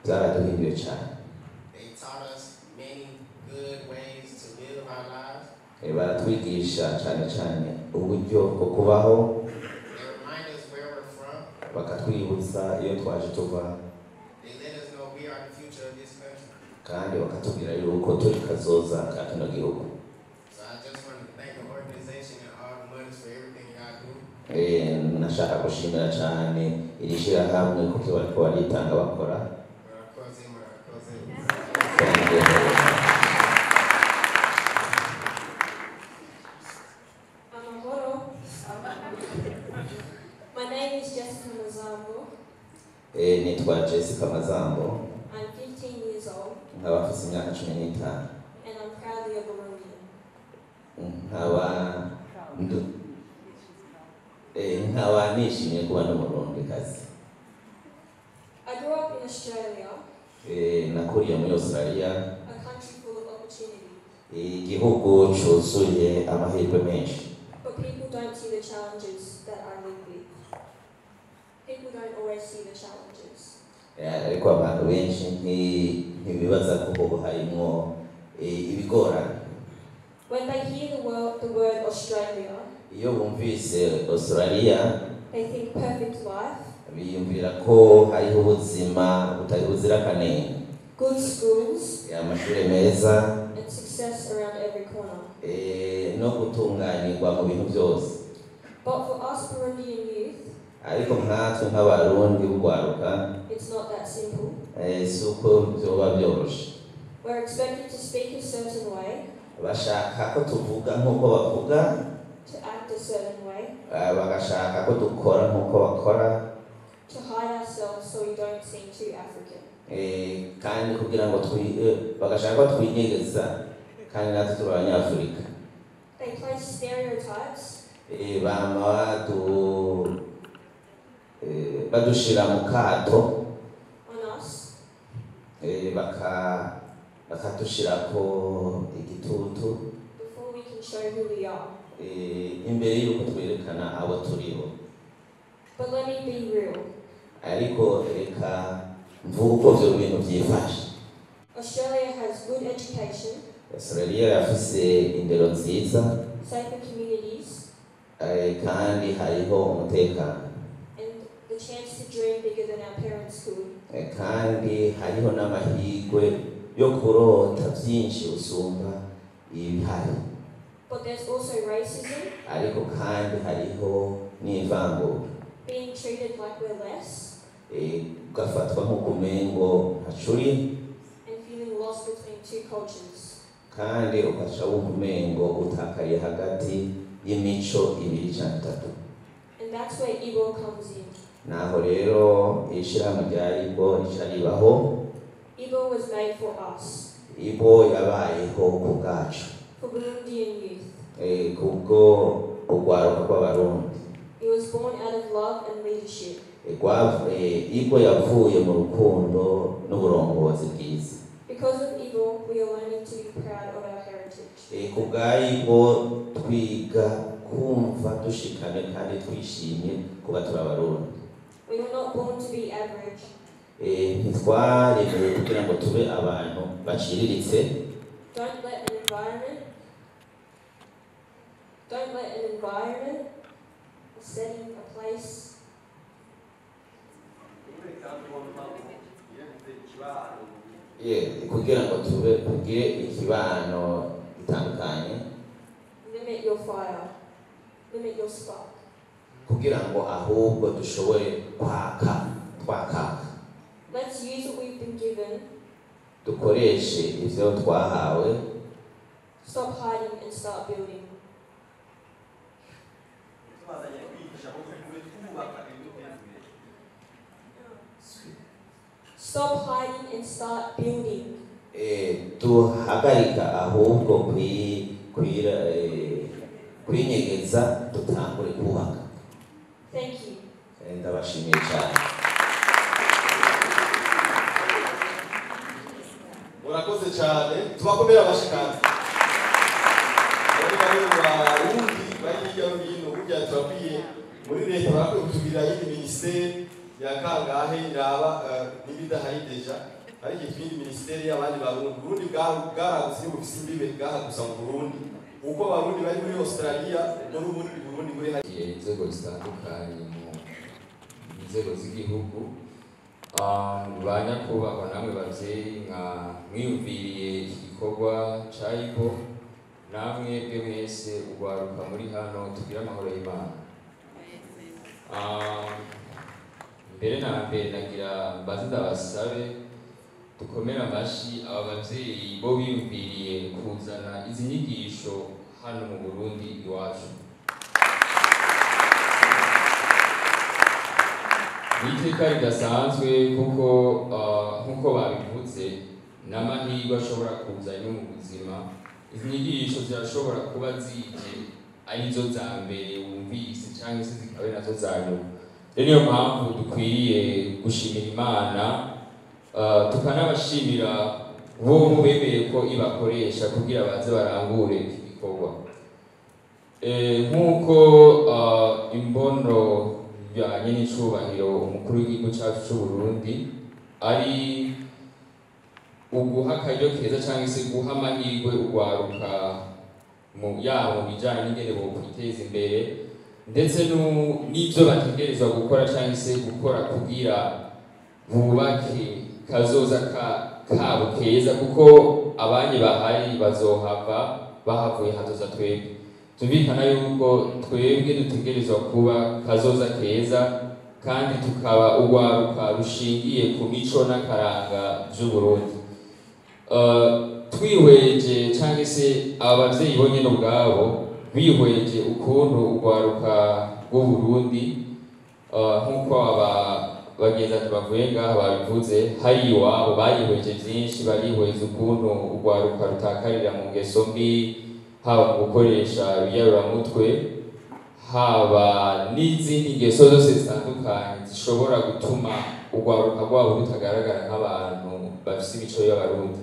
byaraduhinduye cyane. They taught us many good ways to live our lives. Baratwigisha cyane cyane uburyo bwo kubaho. They remind us where we're from. Bakatwibutsa iyo twaje tuva. They let us know we are the future of this country. Kandi bakatubwira yuko turi kazoza ka kino gihugu. So I just want to thank the organization and all the mothers for everything y'all do. Nashaka gushimira cyane iri shyirahamwe kuko bariko baritanga bakora. Murakoze, murakoze. Thank you very much. Amahoro. My name is Jessica Mazambo. Nitwa Jessica Mazambo. I'm 15 years old Nkaba mfise imyaka 15. and I'm proudly a Burundian. Nkaba nishimiye kuba ndi Umurundikazi. I grew up in Australia, Nakuriye muri Australia, a country full of opportunity, igihugu cuzuye amahirwe menshi. but people don't see the challenges that I live with. People don't always see the challenges. Ariko abantu benshi ntibibaza ko hoba harimwo ibigorane. When they hear the word Australia, Iyo bumvise Australia, they think perfect life, biyumvira ko hariho ubuzima butari buzira akanenge, good schools, amashuri meza, and success around every corner. No gutunganirwa mu bintu byose. But for us Burundian youth, Ariko nkatwe nk'Abarundi b'urwaruka, it's not that simple. Si uko byoba byoroshe. We're expected to speak a certain way, Bashaka ko tuvuga nk'uko bavuga, to act a certain way, bagashaka ko dukora nk'uko bakora, to hide ourselves so we don't seem too African. Kandi kugira ngo bagashaka ko twinyegeza kandi natwe turi Abanyafurika. They place stereotypes Bama badushira mu kato on us bakadushirako igitutu before we can show who we are. Imbere y'uko twerekana abo turibo. But let me be real. Ariko reka mvuge uko ivyo bintu vyifashe. Australia has good education, Australia yafise indero nziza, safer communities, kandi hariho umutekano, and the chance to dream bigger than our parents could. Kandi hariho n'amahirwe yo kurota vyinshi usumba ibihari. But there's also racism, Ariko kandi hariho n'ivangura, being treated like we're less, ugafatwa nk'uko umengo ntacuri, and feeling lost between two cultures. Kandi ugaca wumva umengo utakariye hagati y'imico ibiri canke itatu. And that's where Igbo comes in. Naho rero ishirahamwe rya Ibo rica ribaho. Igbo was made for us, Ibo yabayeho ku bwacu, for Burundian youth. Kubwo urwaruka rw'Abarundi. It was born out of love and leadership. Ibo yavuye mu rukundo n'uburongozi bwiza. Because of Igbo, we are learning to be proud of our heritage. Ku bwa Ibo twiga kumva dushikame kandi twishimye kuba turi Abarundi. We were not born to be average. Ntitwaremewe kugira ngo tube abantu baciriritse. Don't let an environment, a setting, a place, Kugira ngo tube tugire ikibano gitandukanye limit your fire, limit your spark. Kugira ngo ahubwo dushobore kwaka twakaka. Let's use what we've been given. Dukoreshe ivyo twahawe. Stop hiding and start building. Stop hiding and start building. Duhagarika ahubwo kwinyegeza dutangure kubaka. Thank you. Ndabashimiye cyane. Murakoze cyane, tubakomera amashyi kandi. Bari bamwe mu Barundi bari hirya no hino, burya turakwiye muri leta barakwiye kutubwira yindi minisiteri ya kangahe iraba n'ibidahari deja, ariko ikindi minisiteri y'abandi Barundi. Burundi bwaragutse bufise imbibe bwaha gusa mu Burundi. Uko Abarundi bari muri Australia, ubwo n'ubundi Burundi buri hariya. Inzego zitandukanye mu nzego z'igihugu, ba nyakubahwa namwe bavyeyi nka mwiyumviriye iki gikorwa ca IBO, namwe bwe mwese urwaruka muri hano, tugire amahoro y'Imana. Mbere na mbere nagira mbanze ndabasabe dukomere amashi aba bavyeyi bo biyumviriye kuzana izi nyigisho hano mu Burundi iwacu. Ni iteka ridasanzwe kuko nkuko babivuze n'amahirwe ashobora kuza rimwe mu buzima. Izi nyigisho zirashobora kuba zije arizo za mbere wumvise cyangwa se zikaba ari nazo za nyuma. Rero niyo mpamvu dukwiriye gushimira Imana, tukanabashimira bo bemeye ko ibakoresha kugira baze barangure iki gikorwa. Nk'uko imbono bijyanye n'icubahiro umukuru w'igihugu cyacu cy'u Burundi ari uguha akaryo keza cyangwa se guha amahirwe urwaruka mu yabo mu bijyanye n'ingene bokwiteza imbere ndetse n'ibyo bategerezwa gukora cyangwa se gukora kugira bubake kazoza kabo keza, kuko abanyi bahari bazohava bahavuye hazoza twebwe. Tumvikana yuko twebwe dutegerezwa kuba kazoza keza kandi tukaba urwaruka rushingiye ku mico n'akaranga vy'Uburundi. Twihweje cyangwa se abavyeyi bonyene ubwabo bihweje ukuntu urwaruka rw'Uburundi, nk'uko aba bagenzi bavuye ngaha babivuze, hari iwabo barihweje vyinshi, barihweza ukuntu urwaruka rutakarira mu ngeso mbi, haba mu gukoresha ibiyaruramutwe, haba n'izindi ngeso zose zitandukanye zishobora gutuma urwaruka rwabo rutagaragara nk'abantu bafise imico y'Abarundi.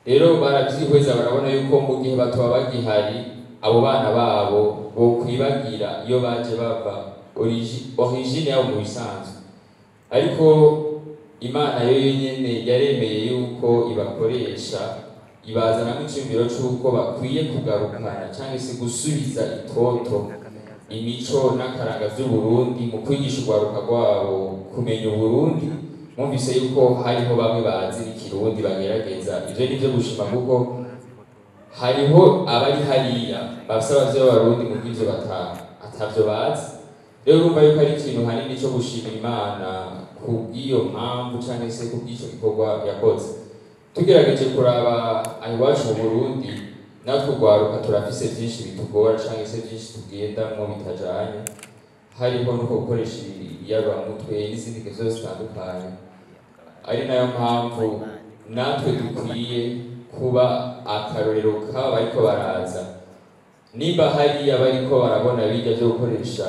Rero baravyihweza barabona yuko mu gihe batoba bagihari abo bana babo bokwibagira iyo baje bava origine yabo mu bisanzwe. Ariko Imana yo nyene yaremeye yuko ibakoresha, ibazanamo iciyumviro c'uko bakwiye kugarukana cyangwa se gusubiza itoto imico n'akaranga vy'Uburundi mu kwigisha urwaruka rwabo kumenya Uburundi. Mwumvise yuko hariho bamwe bazi n'ikirundi bagerageza, ivyo nivyo gushima kuko hariho abari hariya bafise abavyeyi b'Abarundi mu bw'ivyo atavyo bazi. Rero urumva yuko ari ikintu hanini co gushimira Imana kubw'iyo mpamvu canke se kubw'ico gikorwa yakoze. Tugerageje kuraba aho iwacu mu Burundi, natwe urwaruka turafise vyinshi bitugora canke se vyinshi tugendamwo bitajanye, hariho nuko gukoresha ibiyaruramutwe n'izindi ngeso zitandukanye. Ari nayo mpamvu natwe dukwiye kuba akarorero k'aba bariko baraza. Nimba hariya bariko barabona bijya vyo gukoresha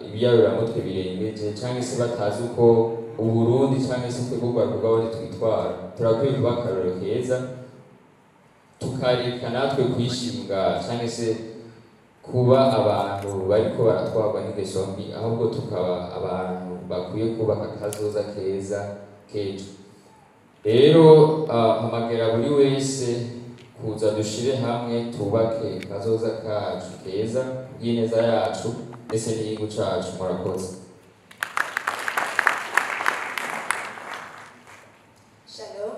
ibiyaruramutwe birengeje canke se batazi uko Uburundi canke se twebwe urwaruka rw'Abarundi twitwara, turakwiye kuba akarorero keza, tukareka natwe kwishinga canke se kuba abantu bariko baratwarwa n'ingeso mbi, ahubwo tukaba abantu bakwiye kubaka akazoza keza k'ejo. Rero mpamagara buri wese kuza dushire hamwe tubake kazoza kacu keza bw'ineza yacu ndetse n'igihugu cacu. Murakoze. Shalom.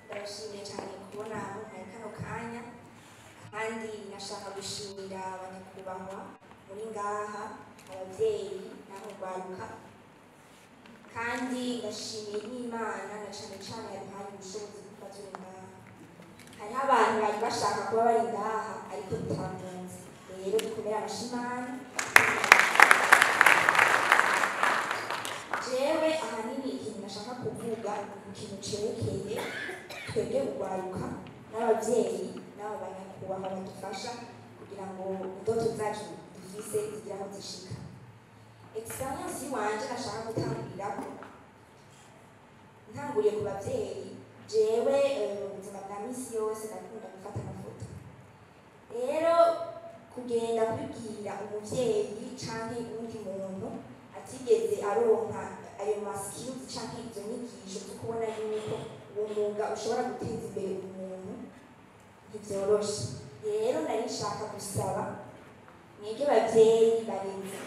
Ndabashimiye cyane kubona mumpaye kano kanya, kandi nashaka gushimira abanyakubahwa Muri ngaha abavyeyi naho rwaruka, kandi ndashimiye n'Imana na cane cane yaduhaye ubushobozi bwo kuba turi ngaha. Hariho abantu bari bashaka kuba bari ngaha ariko bitakunze. Rero dukomere amashi Imana. Jewe ahanini ikintu nashaka kuvuga ni ikintu cerekeye twebwe urwaruka n'abavyeyi n'aba banyakubahwa badufasha kugira ngo indoto zacu dufise zigire aho zishika. Experience yiwanje nashaka gutangurirako, ntanguriye ku bavyeyi. Jewe mu buzima bwa misi yose ndakunda gufata amafoto. Rero kugenda kubibwira umuvyeyi canke uwundi muntu atigeze aronka ayo ma skills canke izo nyigisho zo kubona yuko uwo mwuga ushobora guteza imbere umuntu, ntivyoroshe. Rero nari nshaka gusaba mwebwe bavyeyi barezi,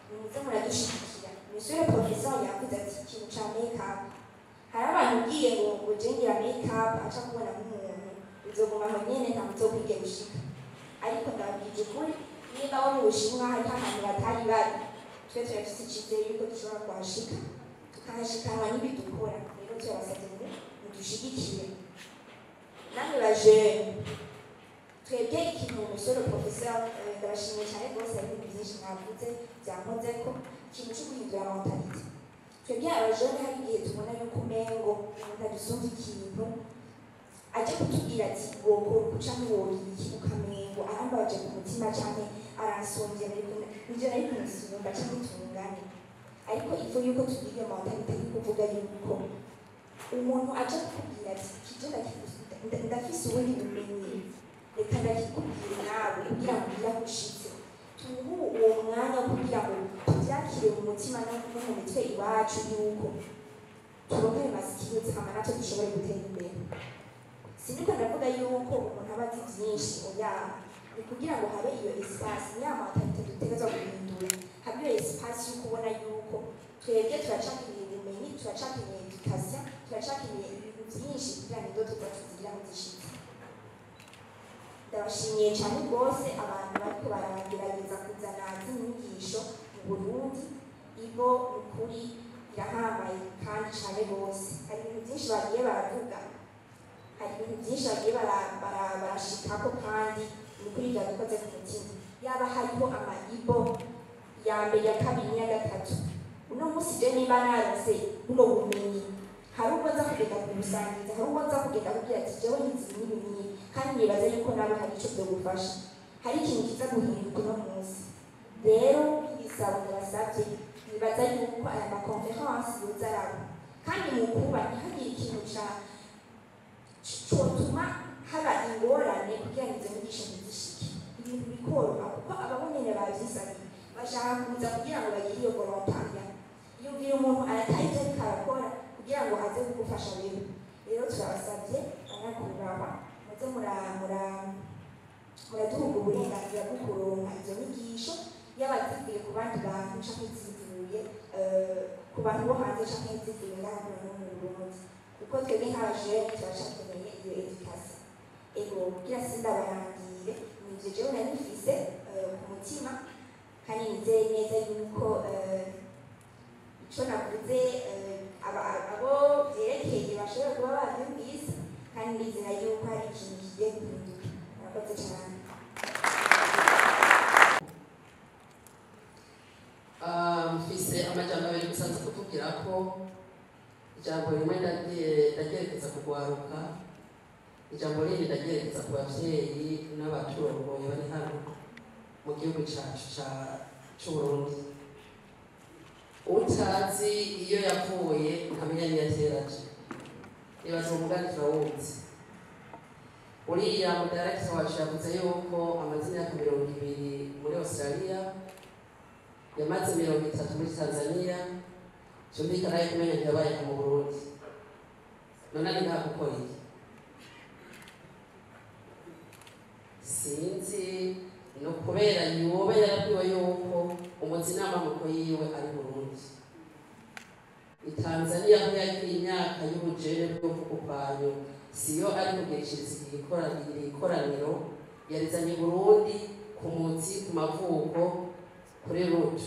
nimuze muradushigikira. Monsieur le professeur yavuze ati ikintu ca make-up, hari abantu ugiye ngo je ngira make-up, aca kubona nk'umuntu uzoguma aho nyene, nta muzokwige gushika. Ariko ndababwije ukuri, niba bo mu Bushinwa hariho ahantu batari bari, twe turafise icizere yuko dushobora kuhashika, tukahashikanwa n'ibidukora. Rero turabasavye ngo mudushigikire namwe bajene. Twebwe ikintu, monsieur le professeur, ndabashimiye cyane rwose, hari ibintu byinshi mwavuze byankozeko. Ikintu cyo guhindura mentalité, twebwe abajene hari igihe tubona yuko umengo umuntu adusumva ikintu, aje kutubwira ati wokora uku canke wogira iki, ukamengo arambabaje ku mutima canke aransumvye, nivyo nari kumusumba canke tungane. Ariko ifu yuko tugira iyo mentalité yo kuvuga yuko umuntu aje kukubwira ati kije ndafise ubundi bumenyi, reka ndakikubwira nawe kugira ngo ugire aho ushitse, tumuhe uwo mwanya kugira ngo tuvyakire mu mutima no mu mitwe iwacu, yuko turonke ayo ma skills hama natwe dushobore gutera imbere. Sindiko ndavuga yuko umuntu aba azi vyinshi, oya. Ni kugira ngo habe iyo espace, ni ya mentalité dutegerezwa guhindura, habe iyo espace yo kubona yuko twebwe turacakeneye ubumenyi, turacakeneye éducation, turacakeneye ibintu vyinshi kugira ngo indoto zacu zigire aho zishitse. Ndabashimiye cyane rwose abantu bariko baragerageza kuzana zino nyigisho mu Burundi. Ibo ni ukuri irahambaye kandi cyane rwose. Hari ibintu byinshi bagiye baravuga, hari ibintu byinshi bagiye barashikako, kandi ni ukuri byadukoze ku mutima. Yaba hariho ama IBO ya mbere, ya kabiri n'iya gatatu, uno munsi je nimba naronse buno bumenyi, hari ubwo nza kugenda kubusangiza, hari ubwo nza kugenda kubwira ati jewe nkizi n'ibi n'ibi, kandi nibaza yuko nawe hari ico vyogufasha, hari ikintu kiza guhinduka uno munsi. Rero nk'igisabo ndabasavye, nibaza yuko aya ma conférences yoza araba, kandi mu kuba ntihagire ikintu ca cotuma haba ingorane kugira ngo izo nyigisho ntizishike, ibintu bikoroha, kuko abo nyene bavyisabiye bashaka kuza kugira ngo bagire iyo volontariat. Yumvira umuntu arataye ivyo ariko arakora kugira ngo aze kugufasha wewe. Rero turabasavye banyakubahwa, muze muraduha uburenganzira bwo kuronka izo nyigisho, yaba zivuye ku bandi bantu canke zivuye ku bantu bo hanze canke zivuye ngaha no mu Burundi, kuko twebwe nk'abajene turacakeneye iyo éducation. Ego, kugira sindabarangire, nivyo jewe nari mfise ku mutima, kandi nizeye neza yuko ico navuze abo vyerekeye bashobora kuba bavyumvise, kandi nizera yuko hari ikintu kigiye guhinduka. Murakoze cane. Mfise amajambo abiri gusa nza kuvugira ko. Ijambo rimwe ndagerageza kugwaruka, ijambo rindi ndagerageza ku bavyeyi n'abaturongoye bari hano mu gihugu cacu c'Uburundi. Utazi iyo yavuye ntamenya niyo yateraje. Nibaza uwo mugani turawuzi. Uriya mudirector wacu yavuze yuko amaze imyaka 20 muri Australia, yamaze 30 muri Tanzania. Vyumvikana yuko umenya ntiyabaye mu Burundi. None ari ngaha gukora iki? Sinzi, ni ukubera yoba yarabwiwe yuko umuzi n'amamuko yiwe ari Burundi. I Tanzania aho yagiye imyaka y'ubujene bw'ukwanyu siyo ari kugirishiriza iri koraniro, yarizanye Burundi ku muzi, ku mavuko. Kuri route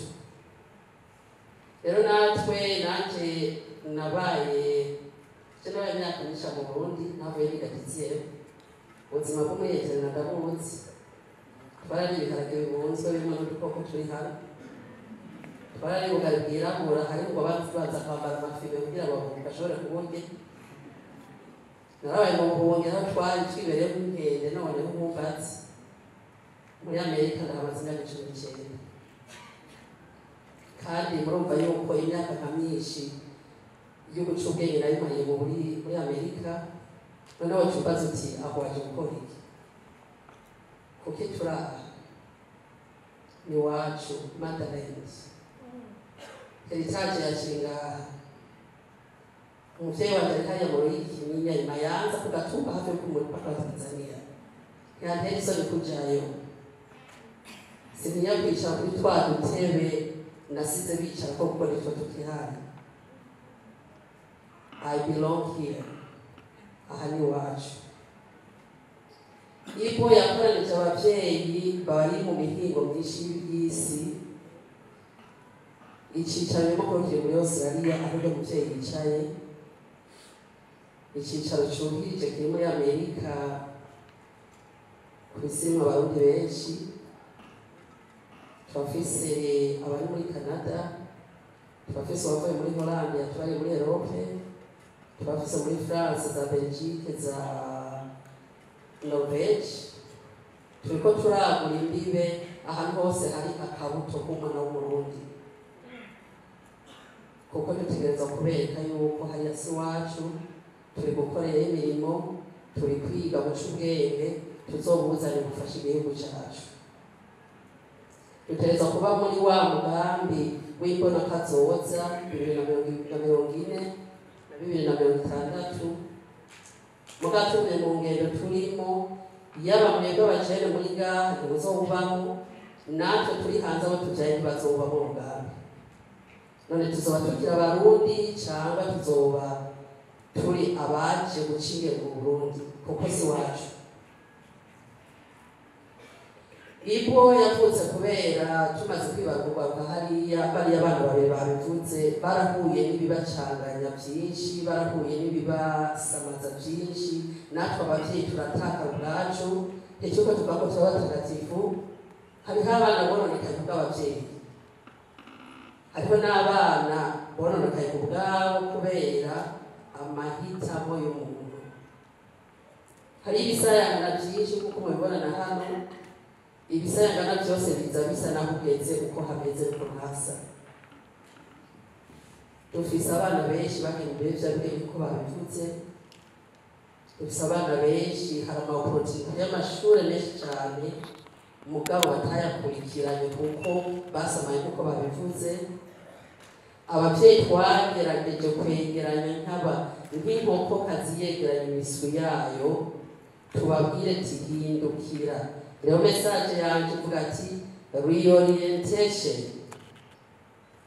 rero, natwe, nanje nabaye, je nabaye imyaka myinshi mu Burundi, navuye niga dixième. Ubuzima bwo muri internat ndabuzi. Twarariye ibiharage bibunzwe birimo n'udukoko turi hano, twarariye ubugari bwirabura, harimo ngo baza kwambara amafime kugira ngo bashobore kuburya. Narabaye mu buhungiro aho twari twibereye nk'inkende. Noneho nkumbatse muri Amerika, ndahamaze imyaka 19, kandi murumva yuko imyaka nka myinshi yo guca ubwenge nayimaye muri Amerika. Noneho waca uti: "Aho waje gukora iki?" Kuki turi aha? Ni iwacu, motherland, heritage yaciye ngaha. Umuvyeyi wanje ari hariya mu Ruyigi, Kinyinya, Mayanza, ku gatumba hafi yo ku mupaka wa Tanzania. Ntiyantera isoni kujayo. Sintinya kwicara kuri twa dutebe nasize bicara ko, kuko nitwo tukihari. I belong here. Aha ni iwacu. IBO yakoranije abavyeyi bari mu mihingo myinshi y'isi. Icicaro nyamukuru kiri muri Australia, aho uryo muvyeyi yicaye. Icicaro cungirije kiri muri Amerika, ku isi irimwo Abarundi benshi. Turafise abari muri Canada, turafise uwavuye muri Holande yatubari muri Europe, turafise muri France, za Belgique, za Norvege. Turiko turagura imbibe ahantu hose hari akabuto k'umwana w'Umurundi, kuko dutegerezwa kubereka yuko hariya si iwacu. Turi gukorerayo imirimo, turi kwiga guca ubwenge, tuzobuzane gufasha igihugu cacu. Dutegerezwa kuba muri wa mugambi w'imbonakazoza 2040 na 2060. Mugatumye mu ngendo turimo, yaba mwebwe abajene muri ngaha ntibuzowubamo, natwe turi hanze abo tuvyaye ntibazowubamo mugambi. None tuzoba tukiri Abarundi, cangwa tuzoba turi abaje guca ingendo mu Burundi, kuko si wacu? IBO yavutse kubera tumaze kwibarurwa hariya. Bariya bana babiri babivuze, barahuye n'ibibacanganya byinshi, barahuye n'ibibasamaza byinshi. Natwe ababyeyi turataka ubwacu, nticyuko tuvuga ko tuba batagatifu. Hariho abana bononekaye kubw'ababyeyi, hariho n'abana bononekaye ku bwabo kubera amahitamo y'umuntu. Hari ibisayangana byinshi, kuko mubibona na hano, ibisayangana byose biza bisa naho ugeze, uko hameze, uko hasa. Dufise abana benshi bagenda imbere y'ivyabwenge, uko babivuze. Dufise abana benshi, hari ama opportunités y'amashure menshi cyane, mugabo batayakurikiranye kuko basamaye, kuko babivuze. Abavyeyi twagerageje kwegeranya nk'aba nk'inkokokazi yegeranya imiswi yayo, tubabwire ati: "Hindukira." Rero message yanje ivuga ati reorientation,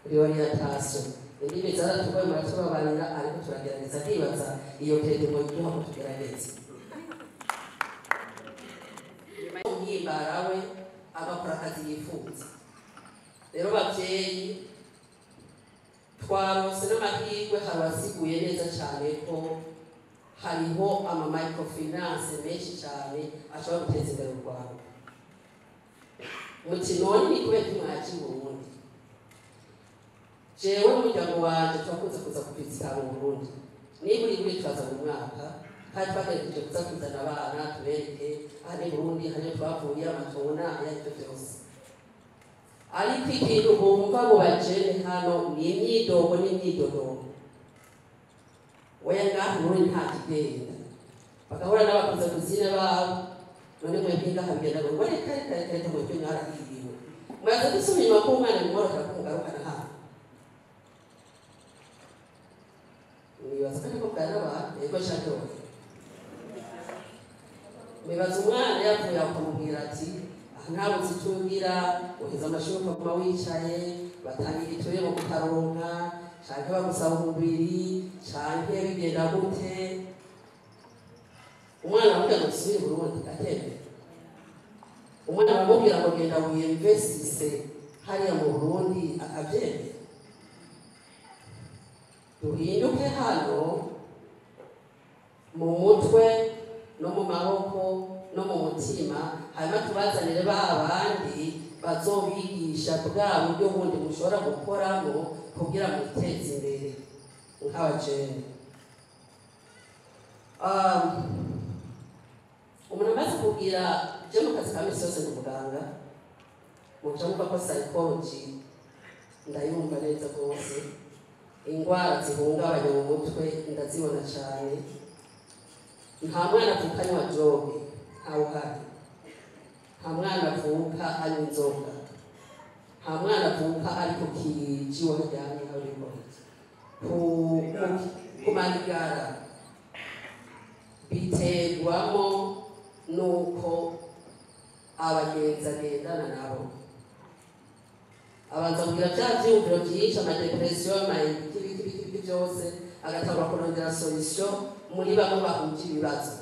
reorientation. Indimi zaratugoye, muratubabarira, ariko turagerageza. Ndibaza iyo crédit ngo iduha ko tugerageza. Umuhimbara we agakora akazi yifuza. Rero bavyeyi, twaronse n'amahirwe. Hari abasiguye neza cyane ko hariho ama microfinance menshi cyane ashobora guteza imbere u Rwanda. Muti: "None ni kubera ko mwaje i Burundi?" Jewe n'umuryango wanje turakunze kuza kuvisita mu Burundi. Niba uri buri, turaza mu mwaka, kandi twagerageje kuza kuzana abana tubereke aha ni Burundi, hariyo twavuye, amatona ayo byose. Ariko ikintu bumva mu bajene hano ni imyidogo n'imyidodogo: "Oya, ngaha Burundi nta kigenda." Bagahura n'abakuze kuzine babo: "None mwebwe ngaha bigenda ngo?" "Reka, reka, reka, reka, mwebwe mwarahiriwe." Mwaza dusubira inyuma ko umwana bimworohera kumugarukana hano. Mwibaza kandi ko bwana n'abantu yego canke oya? Mwibaza umwana yavuye akamubwira ati: "Aha nta buzi tugira, uheza amashuri ukaguma wicaye, batanga igituriye mu kukaronka, canke bagusaba umubiri, canke bigenda gute?" Umwana aramubwira ngo: "Dusubire i Burundi," akemera. Umwana aramubwira ngo: "Genda wiyinvestise Hariya mu Burundi akabyemera. Duhinduke hano mu mutwe no mu maboko no mu mutima, hanyuma tubazanire ba bandi bazobigisha bwa buryo bundi mushobora gukoramo kugira mwiteze imbere nk'abajene. Umuntu amaze kugira je mu kazi ka misi yose ndi muganga, muca mvuga ko psychology ndayumva neza rwose. Ingwara zihungabanya mu mutwe ndazibona cyane. Nta mwana avuka anywa drogue, ntawuhari. Nta mwana avuka anywa inzoga, nta mwana avuka ari ku kijiwa haryamye aho ku marigara. Biterwamo nuko abagenzi agendana nabo abanza kugira bya vyiyumviro vyinshi, amadepresiyo, ibiki byose, agatangura kurondera solution muri bamwe bahuje ibibazo.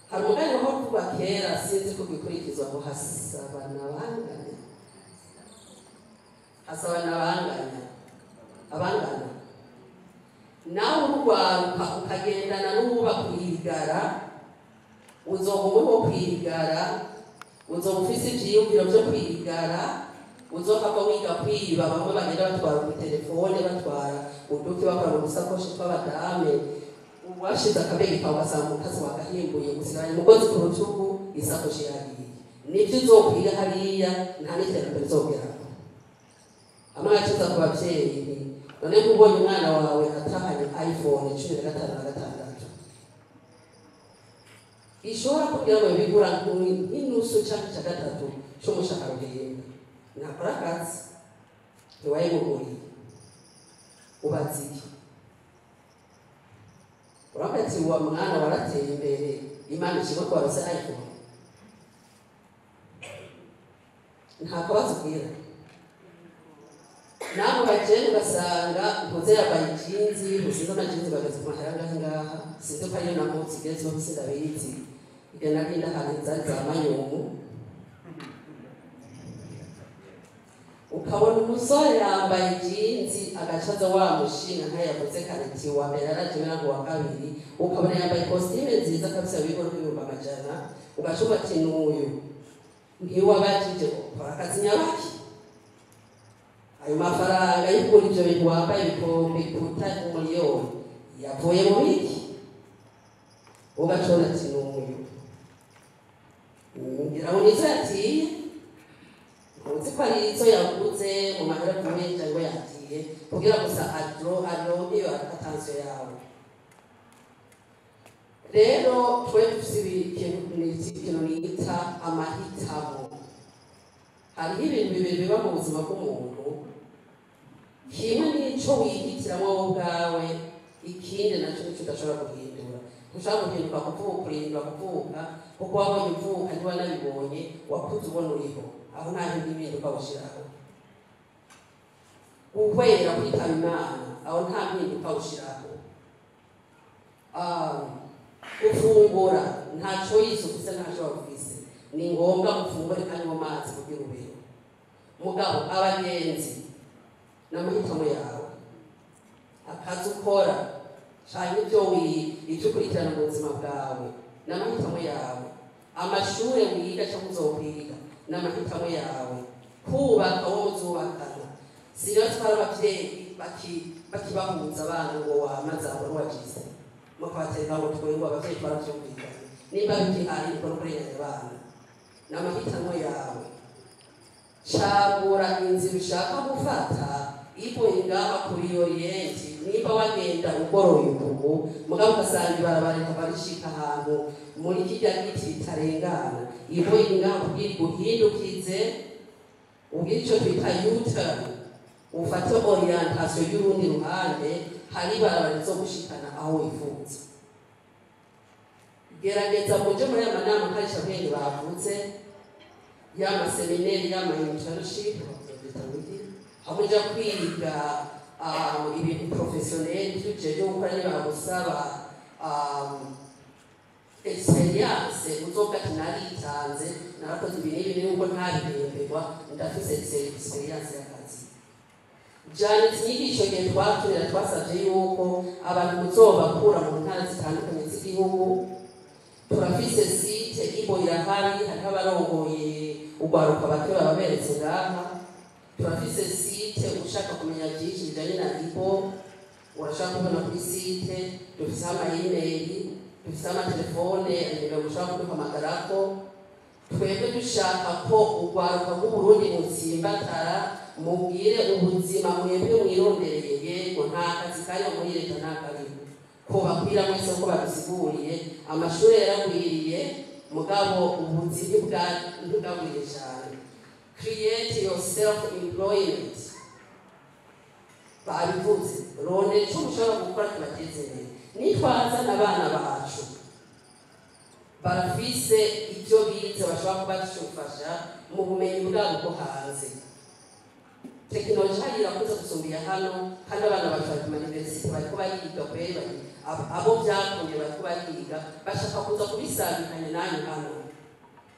Hari umugani wo kuva kera, sinzi ko gikurikizwa, ngo hasabana banganya, hasabana banganya abangana. Nawe urwaruka ukagendana n'uwuba kwirigara, uzoba uri wo kwirigara, uzoba ufise ivyiyumviro vyo kwirigara, uzohava wiga kwiba. Bamwe bagenda batwara udutelefone, batwara uduki, bakora mu dusakoshi tw'abadame. Washize akabegi kawe ugasanga umukazi wagahimbuye, usigaranye umugozi ku rutugu, isakoshi yagiye. Nibyo uzokwiga hariya, nta n'iterambere uzogerako. Amwe acuza ku bavyeyi nti none ko ubonye umwana wawe atahanye iPhone 15 na 6 ishobora kugira ngo bigura nk'inusu canke ica gatatu c'umushahara uhembwa, ntakora akazi, ntiwayimuguriye, ubaza iki? Uravuga ati wa mwana warateye imbere, Imana ishimwe ko warose iPhone. Nta kabazo ubwira. Naho bagenda ugasanga mpuze yambaye ijinzi, usize amajinzi bageze ku mahera ngaha ngaha, sinzi ko ariyo namutse igezweho, sindabizi. Ibyo nari ahantu zari za mayumu. Ukabona umusore yambaye ijinzi, agacaza wa mushinga nka yavuze kareti wa mbere arajemera ngo wa kabiri, ukabona yambaye kositime nziza kabisa bigora 100,000, ugacuba ati n'uyu ntiwabajije gukora akazi nyabaki? Ayo mafaranga yo kugura ivyo bintu wambaye bikuta 1,000,000 yavuye mu biki? Ugacona ati n'uyu ngira ngo nizo yatiye, ntuzi ko ari izo yaguze mu mahera avuye cyangwa yatiye kugira gusa aronke iyo attention yawe. Rero twe dufise ikintu nita amahitamo. Hariho ibintu bibiri biba mu buzima bw'umuntu: kimwe nico wihitiramo wowe ubwawe, ikindi naco nico udashobora guhindura. Ntushobora guhinduka kuvuka, urindwa kuvuka kuko wabonye uvuka, ntiwanabibonye, wakuze ubona uriho, aho nta hindi mpinduka ushiraho. Guhwera kwitaba Imana, aho nta mpinduka ushiraho. Gufungura nta choice ufise, ntaco wafise, ni ngombwa ufungure kandi mu mazi kugira ubeho. Mugabo abagenzi n'amahitamo yawe, akazi ukora canke ivyo ukurikirana mu buzima bwawe n'amahitamo yawe, amashure wiga canke uzokwiga n'amahitamo yawe, kubaka uwo muzubakana. Siriyo twari abavyeyi bakibahuza abana ngo wamaze aho wagize mukabatereka ngo twebwe abavyeyi twaravyumvikanye, nimba bigihari niko kurenganya abana n'amahitamo yawe. Cagura inzira ushaka gufata ivuye ngaha kuri Orienti. Nimba wagenda ugoroye uku, mugabo ugasanga ibarabara rikaba rishika ahantu muri kirya giti ritarengana, ivuye ngaha kugira iguhindukize, ugire ico twita U-turn, ufate orientation y'urundi ruhande, hari ibarabara rizogushikana aho wifuza. Gerageza muje muri aya manama nkarishabwenge bavuze, y'amasemineri, y'ama internship, aho uja kwiga ibintu professionnel ivyo ujejwe gukora, niba bagusaba experience. experience uzovuga ati naritanze, narakoze ibi n'ibi, nubwo ntabihemberwa, ndafise experience y'akazi. Janet, inyigisho gihe twatumira, twasabye yuko abantu muzobakura mu ntara zitandukanye z'igihugu. Turafise site ibo irahari, hariho abarongoye urwaruka bake baba beretse ngaha. Turafise site, ushaka kumenya byinshi bijanye na ibo urashaka kubona kuri site. Dufise ama email, dufise amatelefone, nimero mushobora kuduhamagarako. Twebwe dushaka ko urwaruka rw'Uburundi mutsimbatara, mubwire ubuzima mwebwe mwirondereye. Yego, nta kazi kariho muri leta, nta kariho ko bakwira mwese uko badusiguriye. Amashuri yaragwiriye, mugabo ubuzi ntibwagwiriye cyane. Create your self employment, babivuze. Rondera icyo mushobora gukora kibateza imbere. Nitwazana abana bacu barafise ibyo bize bashobora kubafasha mu bumenyi bwabo bwo hanze. Tekinoloji hariya irakuze gusumba hano, kandi abana bacu bari ku ma universités, bariko bariga kweri. Abo byakunye bariko bariga, bashaka kuza kubisangikanya nanyu hano.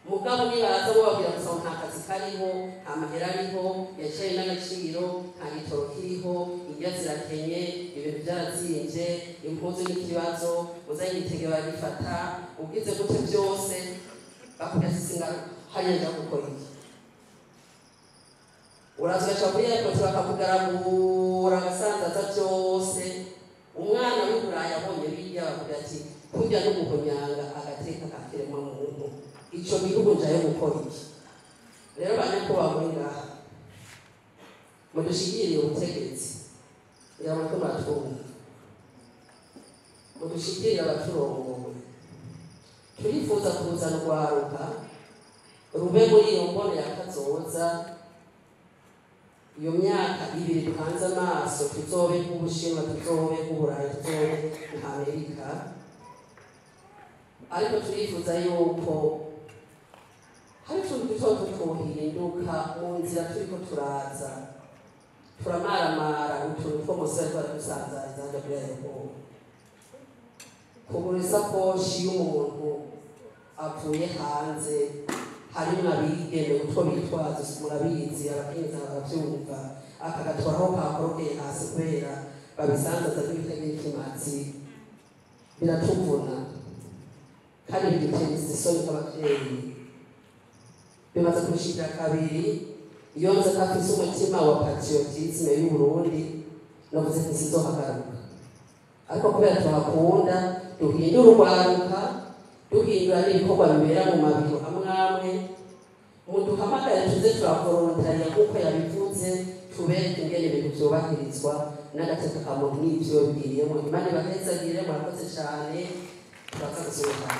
Mugabo nibaza mubabwira gusa ngo nta kazi kariho, nta mahera ariho, yaciye n'agaciro, nta gitoro kiriho, indya zirakenye, ibintu byarazimvye, impuzu n'ikibazo, uzanye igitenge baragifata, ugize gute byose bakubwira ati singaruka hariya, nja gukora iki? Uraza ugaca kuri airport bakakugaragura, agasanzaza byose. Umwana w'i Burayi abonye birya bakubwira ati kurya no guhonyanga agateka ka kiremwa muntu, ico gihugu njayo gukora iki? Rero banyakubahwa muri ngaha, mudushikiriye ubutegetsi, ngira muriko muratwumva, mudushikirire abaturongoye. Turifuza kuzana urwaruka rube muri iyo mbono ya kazoza. Iyo myaka 2 duhanze amaso, tuzobe nk'Ubushinwa, tuzobe nk'Uburayi, tuzobe nka Amerika. Ariko turifuza yuko hari utuntu duto twohinduka mu nzira turiko turaza, turamaramara utuntu two munsi bariko baradusanzariza hajya kuri aéroport. Kugura isakoshi y'umuntu avuye hanze harimwo abigeme utwo bitwaza, murabizi, abakenyezi baravyumva, akagatora aho kakorokeye hasi kubera babisanzaza nk'ibitagira ikimazi, biratuvuna kandi bidutera isoni nk'abavyeyi. Bimaze kubishikira kabiri. Iyo nza ko afise umutima wa patriotisme y'Uburundi, navuze nti sizohagaruka. Ariko kubera tuhakunda, duhindura urwaruka, duhindura n'ibikorwa bibera mu mabiro amwe amwe. Muduhamagare tuze turavolontariya nk'uko yabivuze, tubereke ingene ibintu vyubahirizwa n'agateka ka muntu n'ivyo bigiriyemo. Imana ibahezagire, murakoze cane. Turaza gusubira.